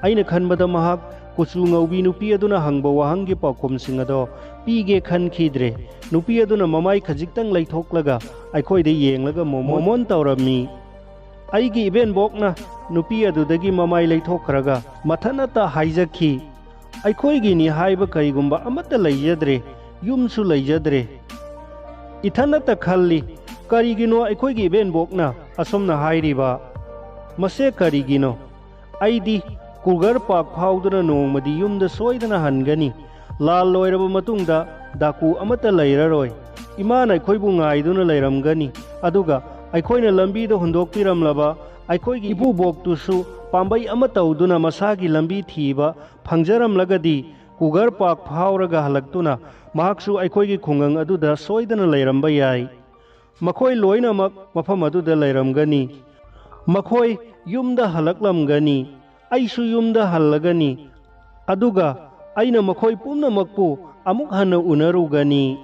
ꯑꯩꯅ ꯈꯟꯕꯗ ꯃꯍꯥꯛ ꯀꯨꯆꯨ ꯉꯧꯕꯤ ꯅꯨꯄꯤ ꯑꯗꯨꯅ ꯍꯪꯕ ꯋꯥꯍꯪꯒꯤ ꯄꯥꯎꯈꯨꯝꯁꯤꯡ ꯑꯗꯣ ꯄꯤꯒꯦ ꯈꯟꯈꯤꯗ꯭ꯔꯦ꯫ ꯅꯨꯄꯤ ꯑꯗꯨꯅ ꯃꯃꯥꯏ ꯈꯖꯤꯛꯇꯪ ꯂꯩꯊꯣꯛꯂꯒ ꯑꯩꯈꯣꯏꯗ ꯌꯦꯡꯂꯒ ꯃꯣꯃꯣꯟ ꯇꯧꯔꯝꯃꯤ꯫ ꯑꯩꯒꯤ ꯏꯕꯦꯟꯕꯣꯛꯅ ꯅꯨꯄꯤ ꯑꯗꯨꯗꯒꯤ ꯃꯃꯥꯏ ꯂꯩꯊꯣꯛꯈ꯭ꯔꯒ ꯃꯊꯟꯅꯇ ꯍꯥꯏꯖꯈꯤ, "ꯑꯩꯈꯣꯏꯒꯤꯅꯤ ꯍꯥꯏꯕ ꯀꯔꯤꯒꯨꯝꯕ ꯑꯃꯠꯇ ꯂꯩꯖꯗ꯭ꯔꯦ, ꯌꯨꯝꯁꯨ ꯂꯩꯖꯗ꯭ꯔꯦ꯫" ꯏꯊꯟꯅꯇ ꯈꯜꯂꯤ, "ꯀꯔꯤꯒꯤꯅꯣ ꯑꯩꯈꯣꯏꯒꯤ ꯏꯕꯦꯟꯕꯣꯛꯅ ꯑꯁꯨꯝꯅ ꯍꯥꯏꯔꯤꯕ? ꯃꯁꯦ ꯀꯔꯤꯒꯤꯅꯣ? ꯑꯩꯗꯤ ꯀꯨꯒꯔ ꯄꯥꯛ ꯐꯥꯎꯗꯨꯅ ꯅꯣꯡꯃꯗꯤ ꯌꯨꯝꯗ ꯁꯣꯏꯗꯅ ꯍꯟꯒꯅꯤ꯫ ꯂꯥꯜ ꯂꯣꯏꯔꯕ ꯃꯇꯨꯡꯗ ꯗꯥꯀꯨ ꯑꯃꯠꯇ ꯂꯩꯔꯔꯣꯏ꯫ ꯏꯃꯥꯅ ꯑꯩꯈꯣꯏꯕꯨ ꯉꯥꯏꯗꯨꯅ ꯂꯩꯔꯝꯒꯅꯤ, ꯑꯗꯨꯒ ꯑꯩꯈꯣꯏꯅ ꯂꯝꯕꯤꯗ ꯍꯨꯟꯗꯣꯛꯄꯤꯔꯝꯂꯕ ꯑꯩꯈꯣꯏꯒꯤ ꯏꯄꯨꯕꯣꯛꯇꯨꯁꯨ ꯄꯥꯝꯕꯩ ꯑꯃ ꯇꯧꯗꯨꯅ ꯃꯁꯥꯒꯤ ꯂꯝꯕꯤ ꯊꯤꯕ ꯐꯪꯖꯔꯝꯂꯒꯗꯤ ꯀꯨꯒꯔ ꯄꯥꯛ ꯐꯥꯎꯔꯒ ꯍꯜꯂꯛꯇꯨꯅ ꯃꯍꯥꯛꯁꯨ ꯑꯩꯈꯣꯏꯒꯤ ꯈꯨꯡꯒꯪ ꯑꯗꯨꯗ ꯁꯣꯏꯗꯅ ꯂꯩꯔꯝꯕ ꯌꯥꯏ꯫ ꯃꯈꯣꯏ ꯂꯣꯏꯅꯃꯛ ꯃꯐꯝ ꯑꯗꯨꯗ ꯂꯩꯔꯝꯒꯅꯤ꯫ ꯃꯈꯣꯏ ꯌꯨꯝꯗ ꯍꯜꯂꯛꯂꯝꯒꯅꯤ꯫ ꯑꯩꯁꯨ ꯌꯨꯝꯗ ꯍꯜꯂꯒꯅꯤ꯫ ꯑꯗꯨꯒ ꯑꯩꯅ ꯃꯈꯣꯏ ꯄꯨꯝꯅꯃꯛꯄꯨ ꯑꯃꯨꯛ ꯍꯟꯅ ꯎꯅꯔꯨꯒꯅꯤ꯫